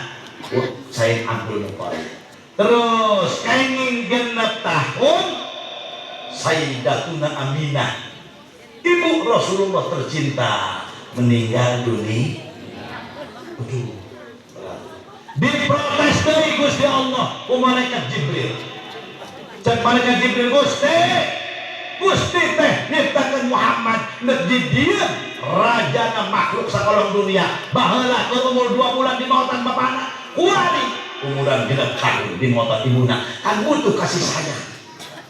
Said Abdul Muthalib. Terus kenging 6 tahun Sayyidatuna Aminah, ibu Rasulullah tercinta, meninggal dunia. Aduh. Diprotes deui Gusti Allah ku malaikat Jibril. Cek malaikat Jibril, Gusti, Gusti teh nyiptakeun Muhammad nek di dieu rajana makhluk sakolong dunia. Baheula keur umur 2 bulan di mautan bapana, kuari umuran 6 tahun di mautan ibuna. Kan butuh kasih sayang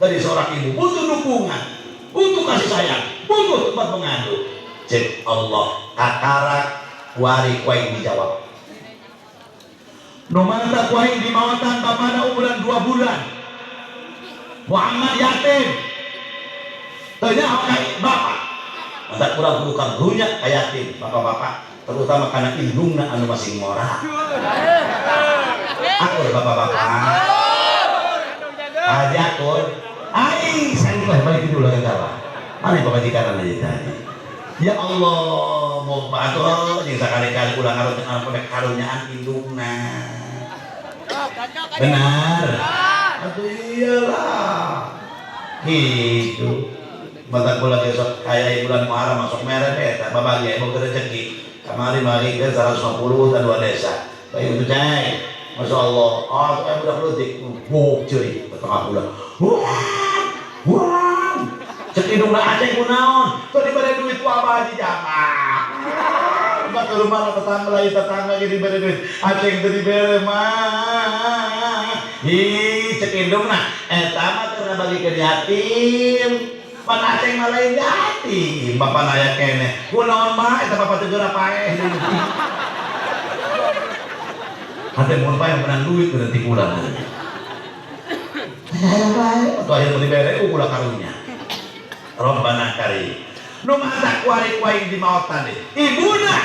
dari seorang ibu, butuh dukungan, butuh kasih sayang, butuh tempat mengadu. Cek Allah kakarak kuari kuaing dijawab. Numanta kuaing di mawatan bapana umuran 2 bulan. Muhammad yatim. Teu nyaho ka bapak. Mata kurang kudu karunya ka yatim, bapak-bapak, terutama kana indungna anu masih ngora. Akur bapak-bapak. Aja akur. Ai, saya balik dulu ke kalah. Mana pamajikan aja tadi. Ya Allah, mau atuh jeung sakali-kali ulah ngarunya ampun karunyaan indungna. Benar. Atuh iyalah. Gitu. Mata kula besok kaya bulan Muharram masuk merah eta babagi boga rezeki. Kamari mari ke 150 dan dua desa. Baik itu cai. Masya Allah. Oh, kayak budak leutik. Buk ceurik ke tengah bulan. Wah! Wah! Cek hidungna Aceng kunaon? Teu dibere duit ku abah haji jamaah. Batur rumah tetangga lain tetangga jadi dibere duit. Aceng teu dibere mah. Ih, cek indungna eta mah keur ngabagikeun yatim. Pan Aceng mah lain yatim, bapak aya keneh. Kunaon mah eta bapak teu geura paeh. Hate mun paeh menang duit berarti kurang. Aya bae, atuh akhirnya dibere ku kula karunya. Rabbana karim. Nu matak kuari ku aing dimaotan deui. Ibuna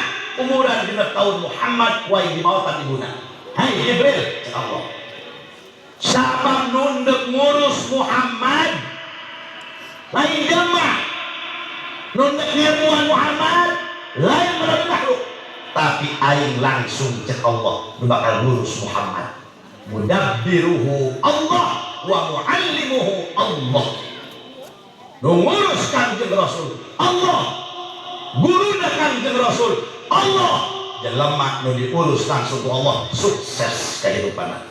umuran 6 tahun Muhammad ku aing dimaotan ibuna. Hai Jibril, cek Allah. Sabab nundek ngurus Muhammad lain jelema. Nundek ngilmuan Muhammad lain melalui makhluk. Tapi aing langsung cek Allah nu bakal ngurus Muhammad. Mudabbiruhu Allah wa muallimuhu Allah. Nu ngurus Kangjeng Rasul Allah, guruna Kangjeng Rasul Allah. Jelema nu diurus langsung ku Allah sukses kehidupan.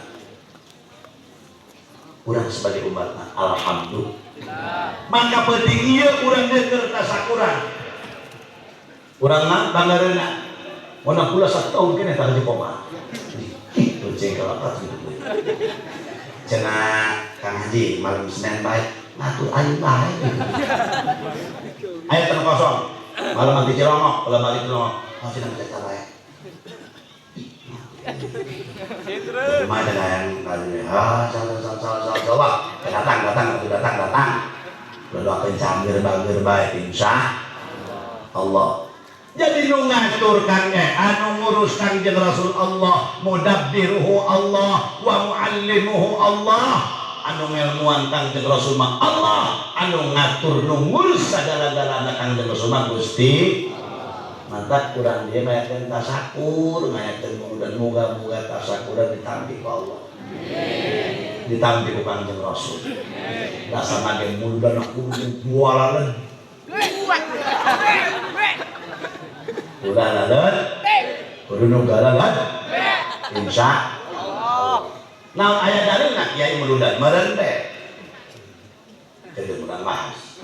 Urang sebagai umat alhamdulillah. Maka penting ieu urang keur tasakuran. Urang mah banggareuna. Mun kula satahun keneh tah koma. Ih, kucing kalapat gitu. Cenah Kang Haji malam Senin bae ngatur aing bae. Ayo tanah kosong. Malam nanti Cilongok, malam nanti Cilongok. Oh, cenah kita bae. Cuma ada yang tadi, ah, salah, salah, salah, salah, salah. Datang, datang, datang, datang. Doakeun cangger bager bae insya Allah. Jadi nu ngatur kang anu ngurus Kangjeng Rasul Allah, mudabbiruhu Allah wa muallimuhu Allah. Anu ngelmuan Kangjeng Rasul mah Allah, anu ngatur nu ngurus sagala-galana Kangjeng Rasul mah Gusti. Mantap kurang dia ngayakeun tasakur, ngayakeun dan moga-moga tasakuran ditampi ku Allah. Ditampi ku Kangjeng Rasul. Dasar mage muludan aku bualalan. Udah lalat, kudu nu galalan. Insya Allah. Nah, aya dalilna kiai muludan meureun teh. Jadi urang bahas.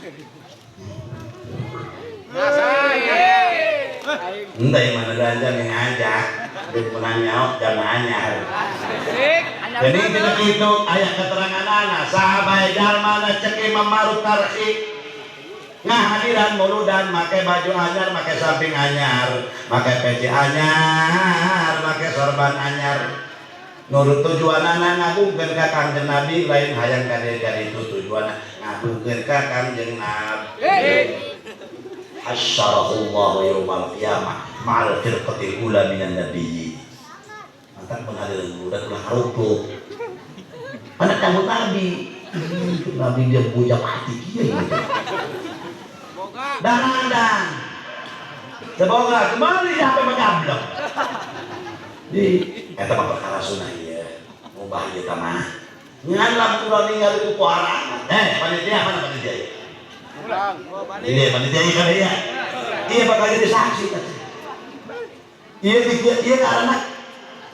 Entah yang mana belanja yang ngajak, di menang nyaok jamaah anyar. Jadi tidak itu ayat keterangan anak sahabat jalma cek Imam Maruf Tarhi ngahadiran muludan make baju anyar, make samping anyar, make peci anyar, make sorban anyar. Nurut tujuanana ngagungkeun ka Kangjeng Nabi lain hayang ka dieu itu tujuanna ngagungkeun ka Kangjeng Nabi. Hasyarahullahu yaumal qiyamah ma'al firqatil ula minan nabiyyin. Mantap penghadiran muludan ulah harutuh. Anak kamu Nabi, Nabi dia bujang hati kieu gitu. Darandang. Semoga kembali sampai megablok. Di eta mah perkara sunah ieu. Mubah ieu tah mah. Ngan lamun urang ningali ku poharangan. Panitia mana panitia ieu? Ini panitia ieu kan ieu. Ieu bakal jadi saksi teh. Ieu ieu karena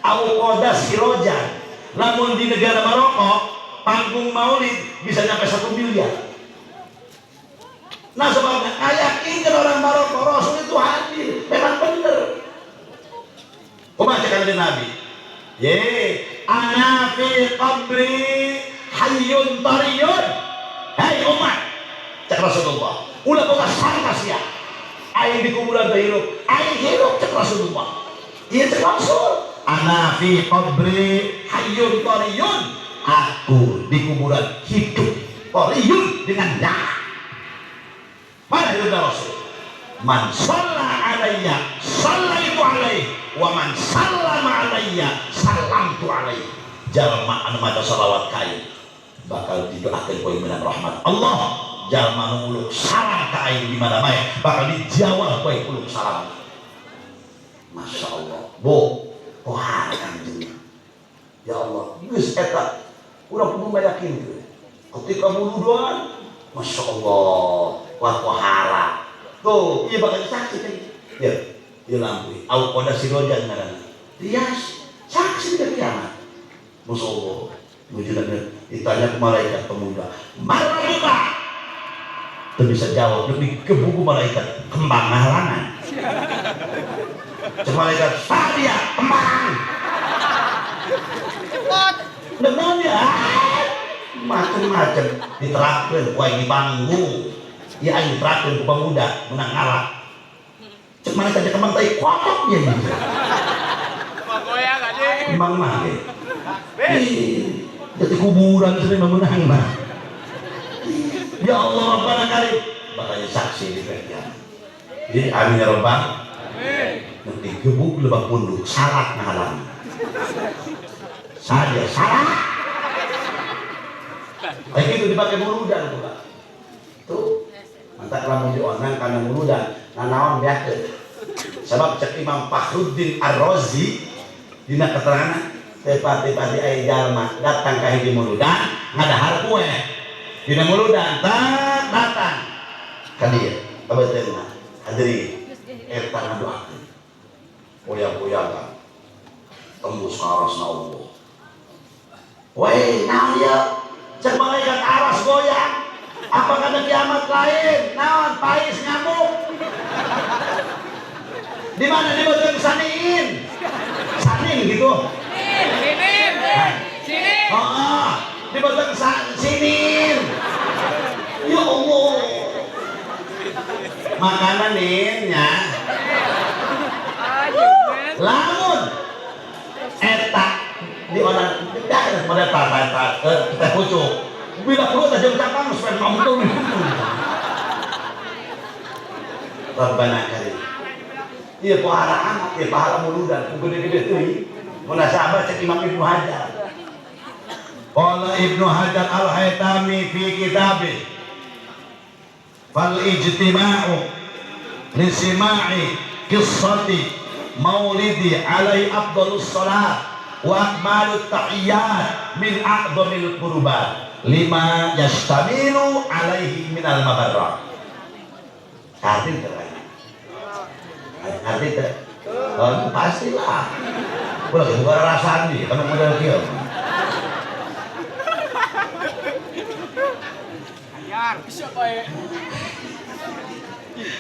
Auqoda Sirojan. Lamun di negara Maroko, panggung maulid bisa nyampe 1 miliar. Nah sebabnya yakinkan orang Maroko Rasul itu hadir, memang benar. Kumaha cek kanjeng Nabi? Ye, ana fi qabri hayyun tariyun. Hai umat, cek Rasulullah. Ulah boga sangka sia. Aing di kuburan teh hirup, aing hirup cek Rasulullah. Ieu cek Rasul. Ana fi qabri hayyun tariyun. Aku di kuburan hidup tariyun dengan darah. Mana hidupnya Rasul? Man shalla alayya sallaitu alaihi wa man sallama alayya salamtu alaihi. Jalma anu maca salawat ka aing bakal didoakeun ku menang rahmat Allah. Jalma anu muluk salam ka aing di mana bae bakal dijawab ku aing uluk salam. Masya Allah. Bu, wah kanjeng. Ya Allah, geus eta urang kudu ngayakinkeun. Ketika muludan, Masya Allah, wah wahara. Tuh, iya bakal saksi kan. Ya. Ieu lampu au qada sirojan ngaranna. Rias saksi dari kiamat. Musuh wujudan ditanya ke malaikat pemuda, "Marbuka?" Teu bisa jawab, lebih kebuku malaikat kembang ngahalangan. Cek malaikat, "Sadia kembang." Cepat. Naon ya? Macem-macem diterapkeun ku aing di panggung. Ieu aing diterapkeun ku pemuda menang ngalah. Cek malaikat teh kembang tai kotok dia gitu. Kembang goyang aja. Kembang mah ge. Ih, jadi kuburan sering menang mah. Ya Allah Rabbana karim. Bakal saksi di kiamat. Jadi amin ya rabbal. Amin. Nanti gebuk lebah punduk salah ngahalang. Saja salah. Kayak gitu dipakai muludan pula. Tuh. Mantap lamun dionang kana muludan, nanaon beakeun. Sebab cek Imam Fakhruddin Ar-Razi dina keterangan tepati-pati aya jalma datang ka hiji muludan ngadahar kue. Dina muludan tak datang ka dieu. Abateuna hadirin eta ngadoakeun. Goyang-goyangan tembus ka arasna Allah. Weh, naon ieu? Cek malaikat aras goyang. Apa kada kiamat lain? Naon pais ngamuk. Di mana di beuteung saniin? Sanin gitu. Sinin. Sinin. Heeh, di beuteung sinin. Ya Allah. Makanan nin nya. Lamun eta di orang tidak pada tata teh pucuk. Bila perlu teh jeung cakang supaya ngomong. Rabbana karim. Ieu pahala amat, ieu pahala muludan, gede-gede teuing. Munasabah cek Imam Ibnu Hajar. Qala Ibnu Hajar Al-Haytami fi kitabih fal ijtima'u li sima'i qissati maulidi alaihi afdalus salat wa akmalut tahiyyat min a'dhamil qurbat lima yastamilu alaihi minal mabarrat. Arti teu? Arti teu? Oh, pastilah. Ulah geus buka rasaan di kana model kieu. Anyar, bisa bae.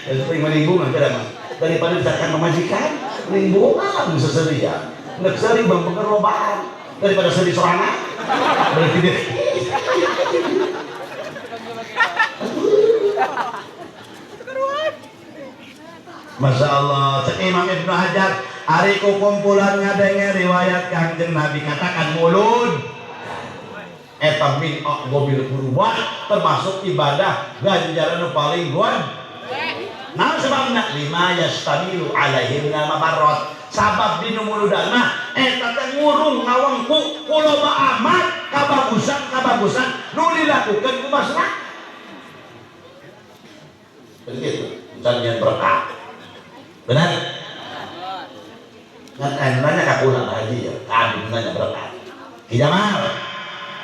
Sering melingkungan kada mah. Daripada misalkan pemajikan, lingkungan seserian. Nek seri bang pengerobaan daripada seri sorangan. Berarti dia. Masya Allah, cek Imam Ibnu Hajar, ari ku kumpulan ngadenge riwayat Kangjeng Nabi katakan mulud eta min aqwabil qurbat termasuk ibadah ganjaran nu paling gede. Nah sebabna lima yastamilu alaihi minal mabarrat. Sabab dinu muludan mah eta teh ngurung ngawengku ku loba amat kabagusan nu dilakukeun ku masyarakat. Begitu, misalnya berkah. Benar? Ngan nanya ka kula haji ya, ka abdi nanya berkat. Ki Jamal.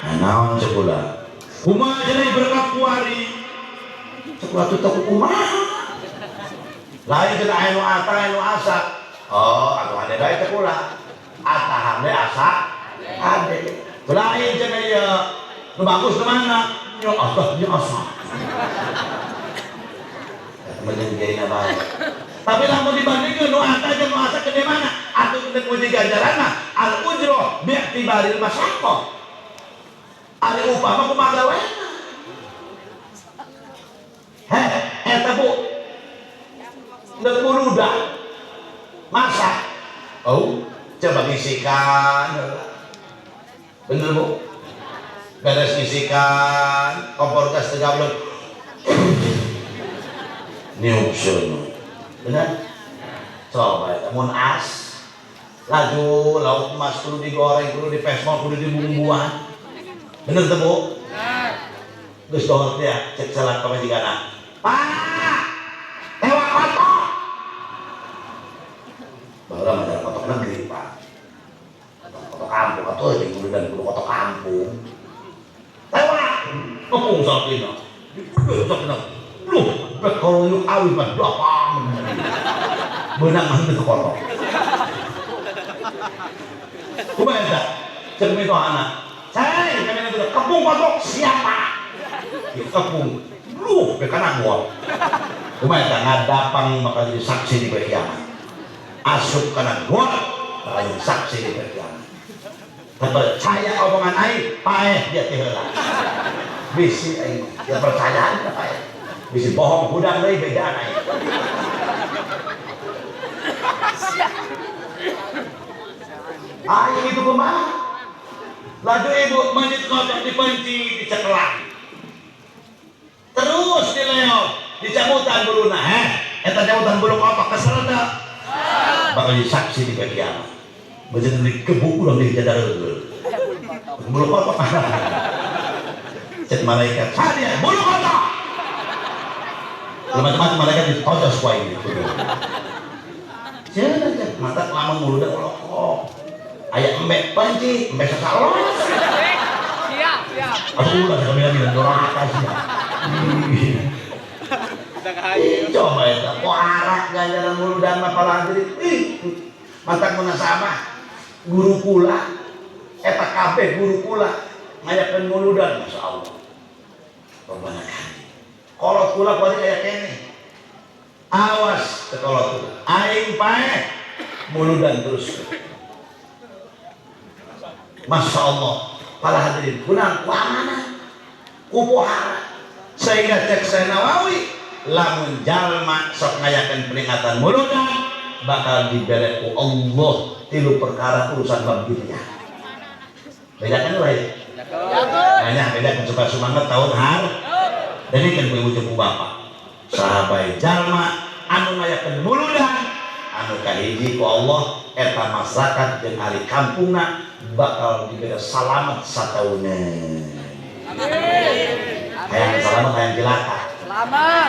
Nah, naon cek kula? Kumaha cenah berkat kuari? Cek kula teh kumaha? Lain cenah aya nu ata aya nu asa. Oh, atuh hade bae cek kula. Ata hade asa hade. Lain cenah ieu nu bagus nu mana? Nya asa nya asa. Eta mah jeung kiai bae. Tapi lamun dibandingkeun nu ata jeung nu asa gede mana? Atuh geus muji ganjaran mah al ujroh bi'tibaril masyaqqah. Ari upah mah kumaha gawena. Heh, eta Bu. Deuk muludan. Masak. Oh, coba ngisikan. Bener Bu? Beres ngisikan, kompor gas teu gablek. Niup seuneu. Benar? Coba eta mun as laju lauk emas kudu digoreng, kudu dipesmol, kudu dibumbuan. Bener teu Bu? Geus dohor teh cek salah pamajikanna. Pak, tewak kotok. Baheula mah ada kotok negeri, Pak. Kotok kampung atuh jeung muludan kudu kotok kampung. Tewak. Ngepung sakina. Dipundhut sakina. Luh, bek kalau yuk awit mah dapang. Beunang mah teu kotok. Kumaha eta? Cek mitohana. Cai kami itu kepung kotok siapa? Dikepung. Luh, ke kana gua. Kumaha eta ngadapang bakal jadi saksi di poe kiamat. Asup kana gua bakal jadi saksi di poe kiamat. Percaya omongan aing, paeh dia teh heula. Bisi aing dia percayaan paeh. Bisi bohong hudang deui bejaan aing. Aing itu kumaha? Laju ibu masjid kotok dipenci dicekelan. Terus dileok, dicabutan buluna, heh. Eta cabutan bulu kotok kesel teu? Bakal jadi saksi di poe kiamat. Bejana digebuk urang di jadareul. Bulu kotok. Cek malaikat, sadia bulu kotok. Macam-macam malaikat ditojos ku aing gitu. Cenah mata lamun muluna kolokok. Aya embe panci, embe sasalos. Siap, siap. Aduh, ulah kami dorong atas ya. Coba eta poharak ganjaran muludan mah para hadirin. Ih, matak munasabah guru kula eta kabeh guru kula ngayakeun muludan masyaallah. Robbana kami. Kolot kula kuari aya keneh. Awas ke kolot kula. Aing paeh muludan terus. Masya Allah, para hadirin, kunang ku amanah, ku pohara. Sehingga cek saya Nawawi, lamun jalma sok ngayakeun peringatan muludan, bakal dibere ku Allah tilu perkara urusan bab dunia. Bedakan lah ya? Banyak bedakan supaya semangat tahun har. Jadi kan ku ibu ku bapak. Sahabat jalma anu ngayakeun muludan, anu kahiji ku Allah eta masyarakat jeung ahli kampungna bakal diberi salamet sataunan. Amin. Hayang salamet hayang cilaka. Selamat.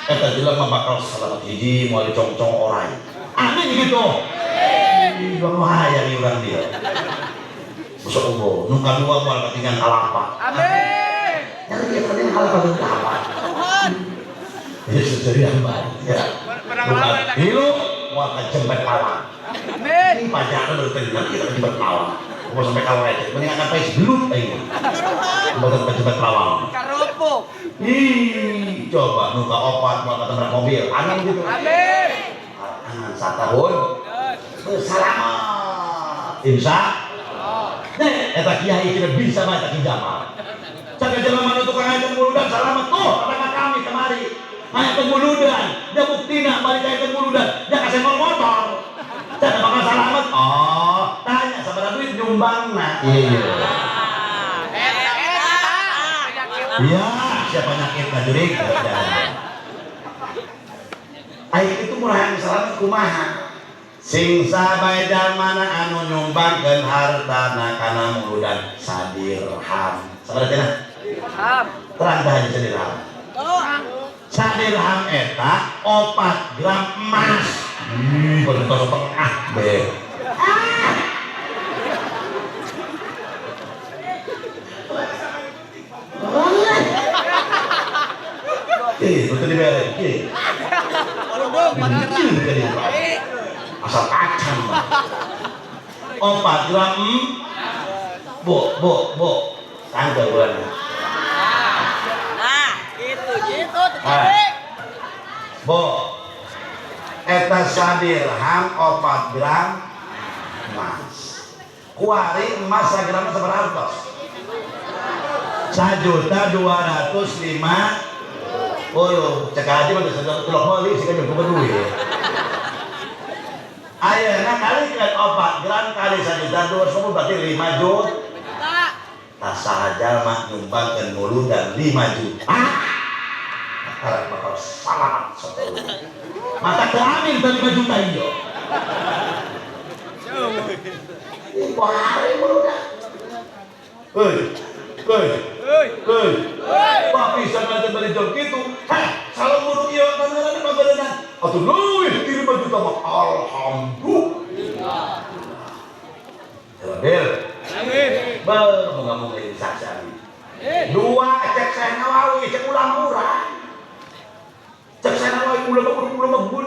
Eta jelema bakal salamet hiji moal dicongcong orai. Amin gitu. Ih, bang hayang urang dia. Masya Allah, nu kadua moal katingan kalapa. Amin. Yang dia katingan kalapa teu apa? Tuhan. Ya seserian banget ya. Tilu moal kajempet lawang. Amin. Ini pajaran baru tenggelam kita kejebak lawang. Mau sampai kawal aja. Mending akan pais belut aing. Mboten kejebak lawang. Karopok. Ih, coba nuka opat mau ketabrak mobil. Amin gitu. Amin. Aman satahun. Selamat. Insya. Nih, eta kiai tidak bisa mah eta ki Jamal. Caga jelema nu tukang ngayakeun muludan salamet tuh tetangga kami kemari. Ngayakeun muludan, dia buktina balik ngayakeun muludan, dia kasih motor. Caga bakal salamet. Oh, tanya sabaraha duit nyumbangna. Iya. Iya, siapa nyakit jurik? Aing itu murah yang selamat kumaha? Sing sabae jalmana anu nyumbangkeun hartana kana muludan sadirham. Sabaraha cenah? Dirham. Terang tah haji sadirham. Sadirham eta 4 gram emas. Ih, boten setengah deh. Ih, betul dibere. Ih. Asal kacang. 4 gram. Bu, bu, bu. Tanggal bulannya. Nah, gitu, gitu. Bu. Eta sadirham 4 gram emas. Kuari emas sagramna sabaraha artos? 1.250.000. Cek aja mah geus tulok meuli sih kan jeung duit. Ayeuna kalikeun 4 gram kali 1.250.000 berarti 5 juta. Tah saha jalma nyumbangkeun muludan 5 juta. Bakal bakal salamat satahun. Mata teu amin teu 5 juta ieu. Wah, muludan. Heuy. Heuy. Heuy. Pak bisa nanti beli jam gitu. Heh, salah mulu ieu kan paberenan. Atuh leuwih ti 5 juta mah alhamdulillah. Bil. Amin. Moga-moga jadi saksi amin. Dua cek saya Nawawi, cek ulama urang. Cek saya Nawawi ulama ulama bun.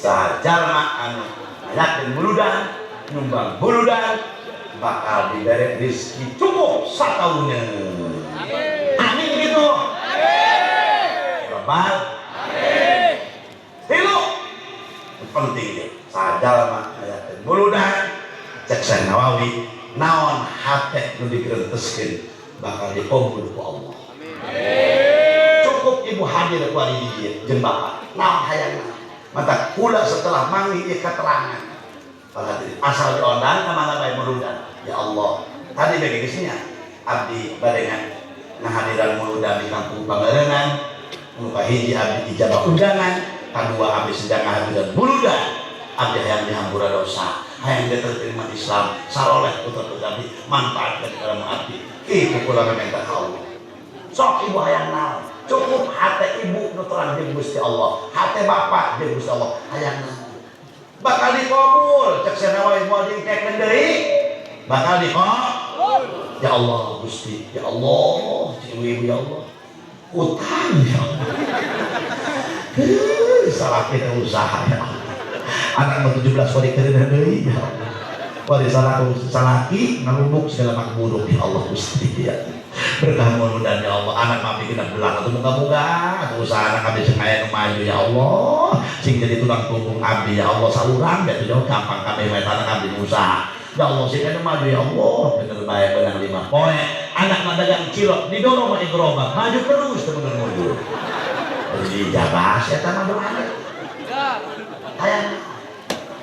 Sajalma anu ngayakeun muludan, nyumbang muludan bakal diberi rezeki cukup satauneun. Amin gitu. Amin. Lebar. Amin. Tilu. Penting ya. Sajalma ngayakeun muludan, cek Syekh Nawawi, naon hate nu digrenteskeun bakal dikabul ku Allah. Amin. Cukup ibu hadir ku ari di dieu jeung bapak. Naon hayangna? Mata kula setelah manggih ieu keterangan. Asal diondang ka mana bae muludan. Ya Allah. Tadi bagi geus nya abdi bade ngahadiran muludan di kampung Pangalengan. Nu kahiji abdi ijabah undangan, kadua abdi sedang ngahadiran muludan. Abdi hayang dihampura dosa, hayang diterima Islam, saroleh putra-putra abdi, manfaatkan dalam abdi. Itu kula minta ka Allah. Sok ibu hayang naon? Cukup hate ibu nu terang jeung Gusti Allah, hate bapak jeung Gusti Allah, hayang naon? Bakal dikabul, cek Syekh Nawawi moal diengkekeun deui. Bakal dikabul. Ya Allah Gusti, ya Allah, ibu-ibu ya Allah. Utang ya Allah. Salah kita usaha ya Allah. Anak mau 17 wali kerenah deui ya Allah. Wali salah salaki ngalubuk segala mak buruk ya Allah Gusti ya. Berkah muludan ya Allah, anak mami kita belang atau muga-muga atau usaha anak abdi sing aya nu maju ya Allah, sing jadi tulang punggung abdi ya Allah saurang da jauh gampang kabeh wae anak abdi usaha. Ya Allah sing aya maju ya Allah, bener bae benang 5 poe, anak mah dagang cilok didorong mah gerobak, maju terus teu bener mundur. Jadi ijabah eta mah doana. Hayang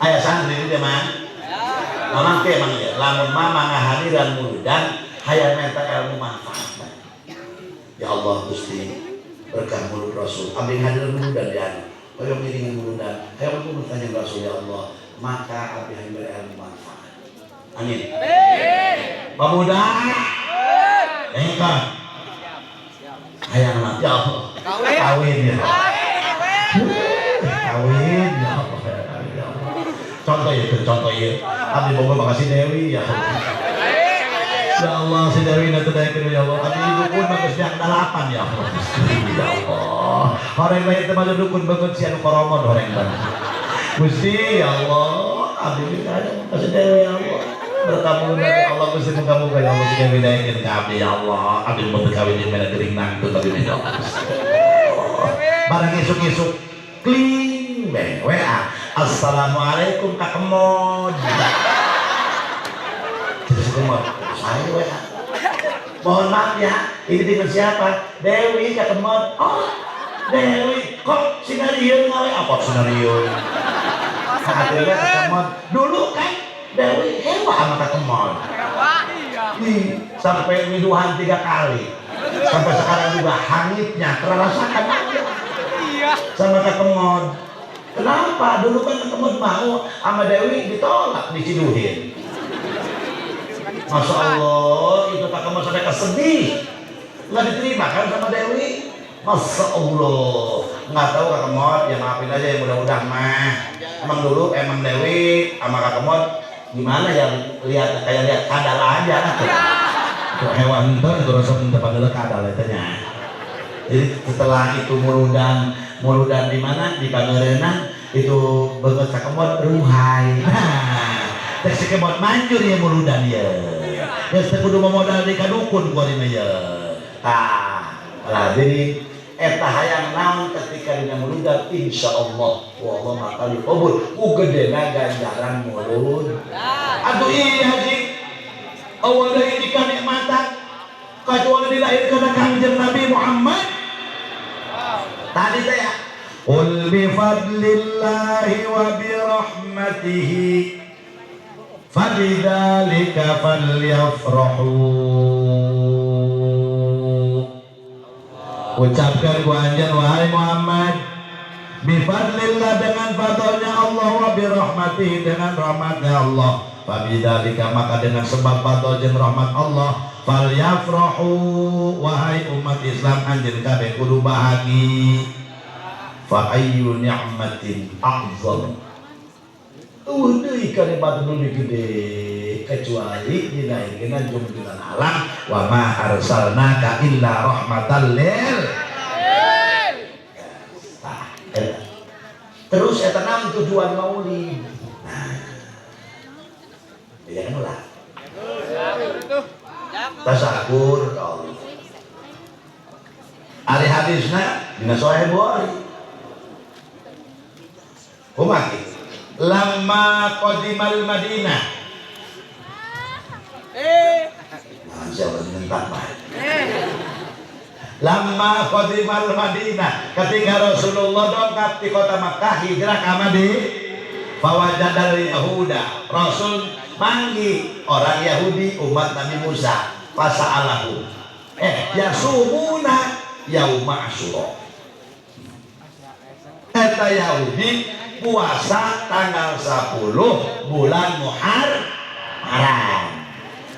aya santri di mah. Mamang teh emang ya, lamun mama ngahadiran muludan hayang minta ilmu manfaat. Ya Allah Gusti, berkah mulut Rasul. Abdi ngahadiran muludan di anu. Hoyong ngiringan muludan, hayang mulut kanjeng Rasul ya Allah, maka abdi hayang beri ilmu manfaat. Amin. Amin. Pemuda. Engkau. Hayang mah ya Allah. Kawin ya. Kawin ya Allah. Contoh ya, contoh ya. Abdi boga makasih Dewi ya Allah. Ya Allah, si Dewi nanti daekeun ya Allah. Abdi ibu pun bagus yang 8 ya Allah. Ya Allah. Horeng bae teh maju dukun beungeut si anu koromon horeng banget. Gusti ya Allah, abdi makasih Dewi ya Allah. Berkah ya Allah Gusti muga-muga ya Allah si Dewi daekeun ka abdi ya Allah. Abdi mun teu kawin di mana gering nangtut abdi ya Allah. Barang isuk-isuk kling be WA. Assalamualaikum Kak Kemod. Terus Kemod, saya WA. Mohon maaf ya, ini dengan siapa? Dewi Kak Kemod. Oh, Dewi, kok sinario ngawe apa sinario? Akhirnya Kak Kemod, dulu kan Dewi hewa sama Kak Kemod. Nih, sampai widuhan 3 kali. Sampai sekarang juga hangitnya terasakan aja. Sama Kak Kemod. Kenapa? Dulu kan Kak Kemod mau sama Dewi ditolak, diciduhin. Masya Allah, itu Kak Kemod sampai kesedih. Nggak diterima kan sama Dewi. Masya Allah. Nggak tahu Kak Kemod, ya maafin aja ya mudah-mudahan mah. Emang dulu emang Dewi sama Kak Kemod gimana ya, lihat kayak lihat kadal aja. Itu hewan itu rasa pada kadal nya. Jadi setelah itu muludan di mana di Pangalengan itu beungeut Kak Kemod ruhai. Nah, teh si Kemod manjur ya muludan ya. Ya teh kudu modal di kadukun ku ari ya. Tah, lah jadi eta hayang naon ketika dina muludan insyaallah wallah bakal dikabul ku gedena ganjaran mulud. Aduh iya haji. Awal dari kanikmatan kecuali dilahirkan Kangjeng Nabi Muhammad. Tadi teh qul bi fadlillahi wa bi rahmatihi fabidzalika falyafrahu. Ucapkan ku anjeun wahai Muhammad, bi fadlillah dengan fadlnya Allah, wa bi rahmatihi dengan rahmatnya Allah, fabidzalika maka dengan sebab fadl jeung rahmat Allah, falyafrahu wahai umat Islam anjeun kabeh kudu bahagia. Fa ayyu ni'matin a'zam. Eueuh deui kanikmatan nu gede kecuali dilahirkeun jumlah alam wa ma arsalnaka illa rahmatan lil. Terus eta naon tujuan maulid? Nah, iya kan ulah. Tasakur ka Allah. Ari hadisna dina Sahih Bukhari. Kumaha kitu? Lamma qadimal Madinah. Nah, siapa nyentak mah. Lamma qadimal Madinah, ketika Rasulullah dongkap di kota Makkah hijrah ke Madinah, fawajadal Yahuda, Rasul manggih orang Yahudi umat Nabi Musa, fasa'alahu. Yasumuna yauma Asyura. Eta Yahudi puasa tanggal 10 bulan Muharram.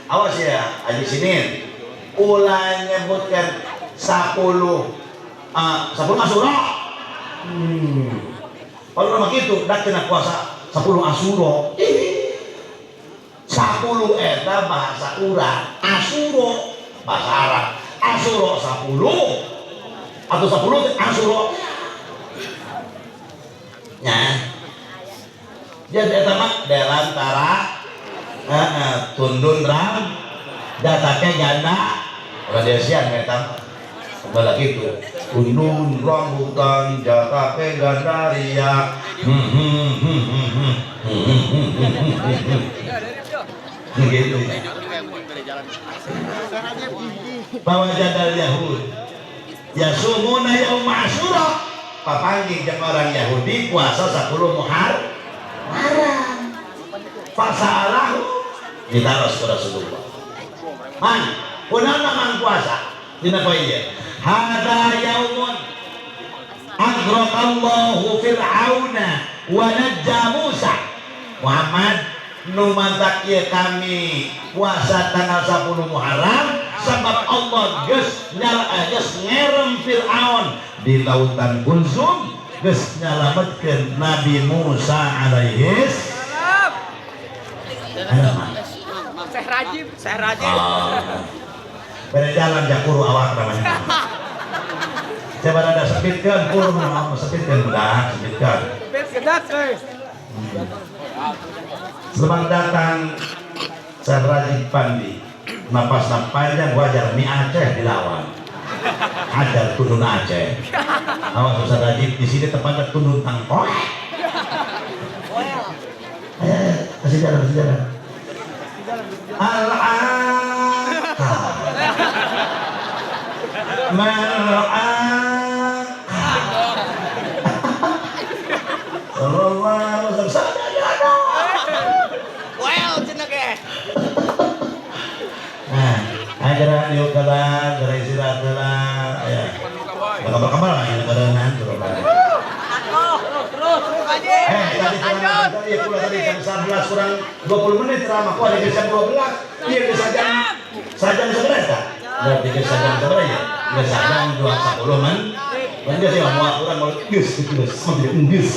Awas ya, Haji Sinin. Ulah nyebutkan 10 10 Asyura. Kalau nama gitu, dak kena puasa 10 Asyura. Ih. 10 eta bahasa urang, Asyura bahasa Arab. Asyura 10 atau 10 teh Asyura. Nya. Jadi eta mah delantara tundun ram datake ganda radiasian eta mah. Bala gitu. Tundun rambutan jatake gandaria. Gitu. Bahwa jadal Yahud yasumuna yauma Asyura, papanggih jeung orang Yahudi puasa 10 Muharram. Fasalahu ditaros ke Rasulullah. Man, kunaon mang puasa? Dina poe ieu. Hada yaumun agraqallahu fir'auna wa najja Musa. Muhammad nu mantak ieu kami puasa tanggal 10 Muharram sebab Allah geus geus ngerem Fir'aun di lautan Kulzum, geus nyalametkeun Nabi Musa alaihis salam. Syekh Rajib, Syekh Rajib. Ah. Beda jalan jakuru awak namanya. Coba ada sepitkeun kuru mah sepitkeun udah sepitkeun. Bet gedak euy. Selamat datang Syekh Rajib Pandi. Napasna panjang wajar mi Aceh dilawan. Hajar tunun Aceh. Awas Ustaz Rajib di sini tempatnya tunun tangkok. Ayo, kasih jalan, kasih jalan. Al-Aqqa. Mal-Aqqa. Sallallahu alaihi wasallam. Well cenah ge. Nah, ajaran yuk kalah, gara istirahat lah, ya. Kabar-kabar lah, ini kadangan, Terus, terus aja. Tadi Lanjut. tadi pula tadi jam 11 kurang 20 menit ceramah. Kok ada jam 12? Iya, bisa jam sajam seberapa tak? Berarti ke sajam seberapa ya? Nggak sajam 2 10 men. Kan sih mau kurang mau geus gitu geus. Mau jadi geus.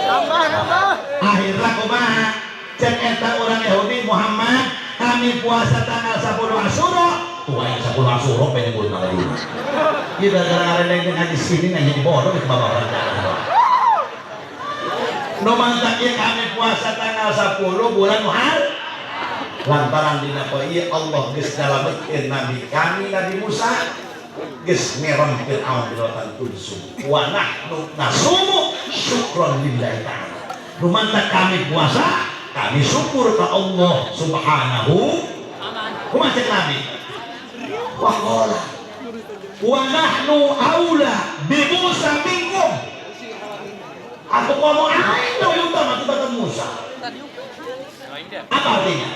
Tambah, tambah. Akhirnya kumaha? Cek eta orang Yahudi Muhammad, kami puasa tanggal 10 Asyura. Tua yang 10 Asyura pengen nyebut nama dia. Iya gara-gara ngarendeng ngaji sini nanya di bodoh ke bapak orang jalan. Nu mantak ieu kami puasa tanggal 10 bulan Muharram. Lantaran dina poe ieu Allah geus nyalametkeun nabi kami Nabi Musa geus ngerem Fir'aun di lautan Kulsum. Wa nahnu nasumu syukron lillahi ta'ala. Nu mantak kami puasa, kami syukur ke Allah Subhanahu. Kumaha cek Nabi? Wa qala wa nahnu aula bi Musa minkum. Atau ngomong aing leuwih utama tibatan Musa. Apa artinya?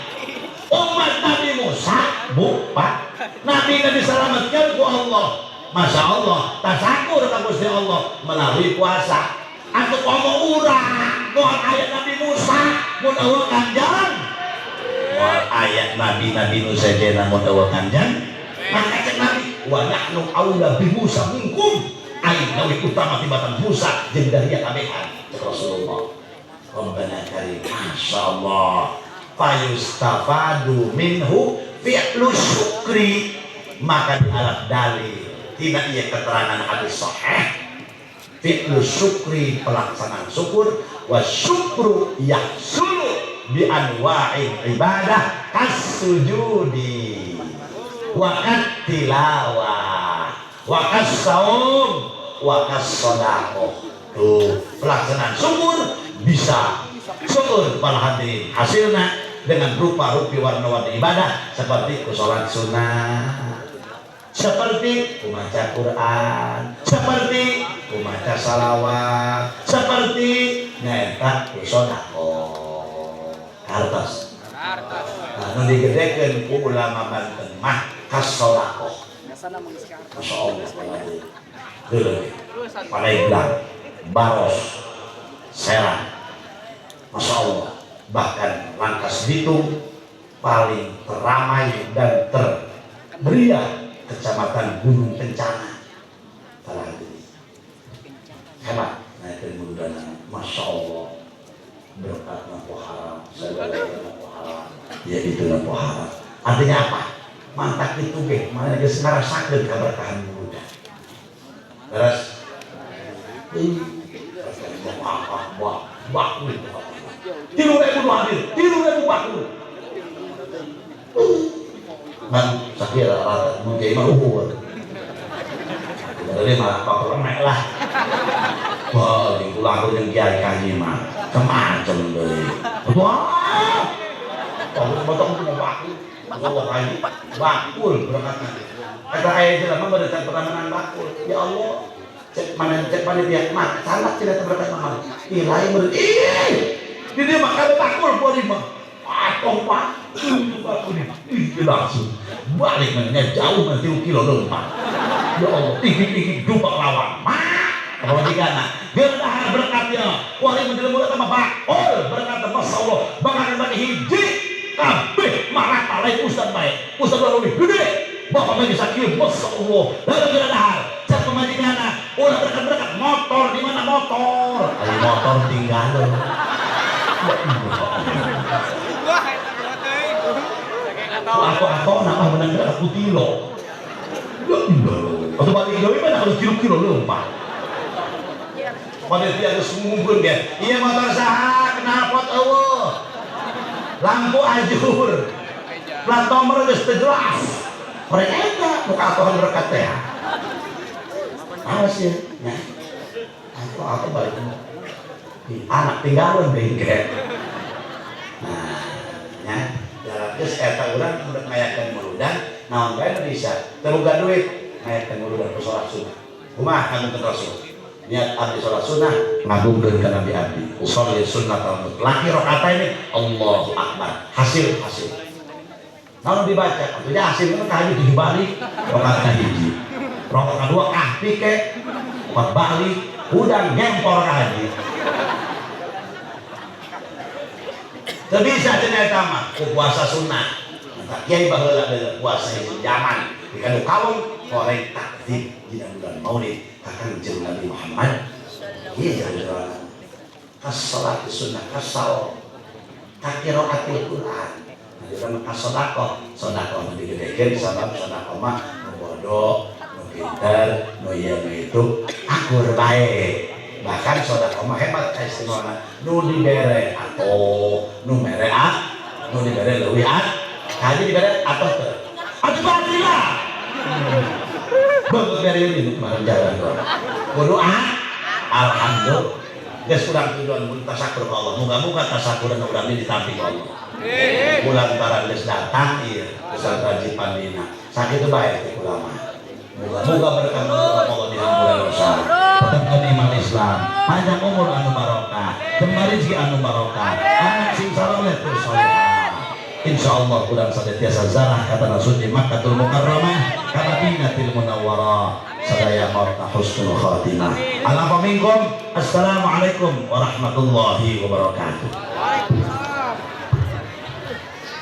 Umat Nabi Musa, Bu, Pak, Nabi Nabi selamatkan ku Allah. Masya Allah, tasakur ka Gusti Allah melalui puasa. Atau ngomong urang, moal ayat Nabi Musa, mun eueuh kanjeng. Moal ayat Nabi Nabi nu sejenna mun eueuh kanjeng. Maka cek Nabi, wa nahnu aula bi Musa minkum. Aing leuwih utama tibatan Musa jeung daria kabehan. Cek Rasulullah. Rabbana karim. Masya Allah. Fayustafadu minhu fi'lu syukri, maka diharap dalil tina ieu keterangan hadis sahih Fi'lu syukri pelaksanaan syukur, wa syukru yahsulu bi anwa'il ibadah kasujudi wa katilawah wa kasaum wa kasadaqah. Tuh, pelaksanaan syukur bisa syukur para hadirin hasilnya dengan rupa-rupi warna-warni ibadah seperti sholat sunnah, seperti membaca Quran, seperti membaca salawat, seperti nyaeta sedekah. Hartos. Nah, nu digedekeun ku ulama Banten mah kasedekah. Masya Allah, dulu Pandeglang, Baros, Serang, Masya Allah, bahkan Rangkas Bitung paling teramai dan termeriah Kecamatan Gunung Kencana. Telah ini hebat naikkan mudana, Masya Allah, berkat nampo haram, segala nampo haram, ya itu nampo haram. Artinya apa? Mantak itu ge, mana geus ngarasakeun keberkahan muda. Terus, ih, wah, wah, bakul itu. 3.000 nu hadir, 3.000 bakul. Man sakira rata mun kiai mah uhur. Jadi mah bakul remek lah. Wah, itu lagu yang kiai kaji mah macam deui. Wah. Oh, motor itu mau bakul. Allah kaji bakul berkatna. Kata aya jelema bade pernah menang bakul. Ya Allah, cek mana cek panitia mah salah tidak berkat mah. Ih lain meureun. Ih. Di dia mah kada bakul poe mah. Atong pak. Bakul ih langsung balik mana jauh mana 3 kilo lompat. Ya Allah, tinggi-tinggi dupak lawan. Mah. Kalau jika nak, dahar berkatnya. Wali menteri muda sama bakul berkat Masya Allah. Bahkan bagi hiji kabeh marata lain ustad baik. Ustad lebih gede. Bapak mah bisa kieu Masya Allah. Lalu kira dahar. Cak pemajikanna, ulah berkat-berkat motor di mana motor? Ayo motor tinggal. Wah, eta berat euy. Aku nama menang aku tilo. Ya Allah. Atau balik deui mana harus kilo-kilo leumpah. Panitia geus ngungkeun ge. Ieu motor saha knalpot eueuh. Lampu ajur. Plat nomor geus teu jelas. Mereka eta muka atohan berkat teh. Awas ya. Nya. Aku balik. Anak tinggalin bengke. Nah, nya. Geus eta urang udah ngayakeun muludan, naon bae nu bisa. Teu boga duit, ngayakeun muludan ku salat sunnah. Kumaha ngagungkeun Rasul? Niat abdi salat sunnah ngagungkeun ka Nabi abdi. Usolli sunnah mutlaki rakaat ini Allahu Akbar. Hasil hasil. Naon dibaca? Atuh hasil itu kahaji 7 balik, rakaat hiji. Rakaat kedua kahfi ke, 4 balik, udang gempor kahaji. Teu bisa cenah eta mah ku puasa sunnah. Maka kiai baheula deui puasa hiji zaman di kanu kawung koreng takzim dina bulan Maulid ka Kangjeng Nabi Muhammad. Iya jalan. Kas salat sunnah, kas saum, ka qiraatil Quran. Nah, di mah kas sedekah, sedekah nu digedekeun sabab sedekah mah nu bodoh, nu pinter, nu ieu nu itu akur bae. Bahkan sedekah mah hebat kaistimewaanna nu dibere atau nu mere ah, nu dibere leuwih ah, kaji dibere atau teu. Atuh bagilah. Bagus bere ini kemarin jalan doang. Kudu ah, alhamdulillah. Geus urang tujuan mun tasakur ka Allah. Moga-moga tasakuran urang ini ditampi ku Allah. Bulan barang geus datang ieu Ustaz Haji Pandina. Sakitu bae teh ulama. Moga-moga berkah Allah dihampura dosa. Tetepkeun iman Islam, panjang umur anu barokah, jembar rezeki anu barokah, anak sing saleh terus salehah. Insyaallah urang sadaya tiasa zarah ka tanah suci Makkahul Mukarramah ka Madinatil Munawwarah. Sadaya maut husnul khatimah. Ala minkum. Assalamualaikum warahmatullahi wabarakatuh.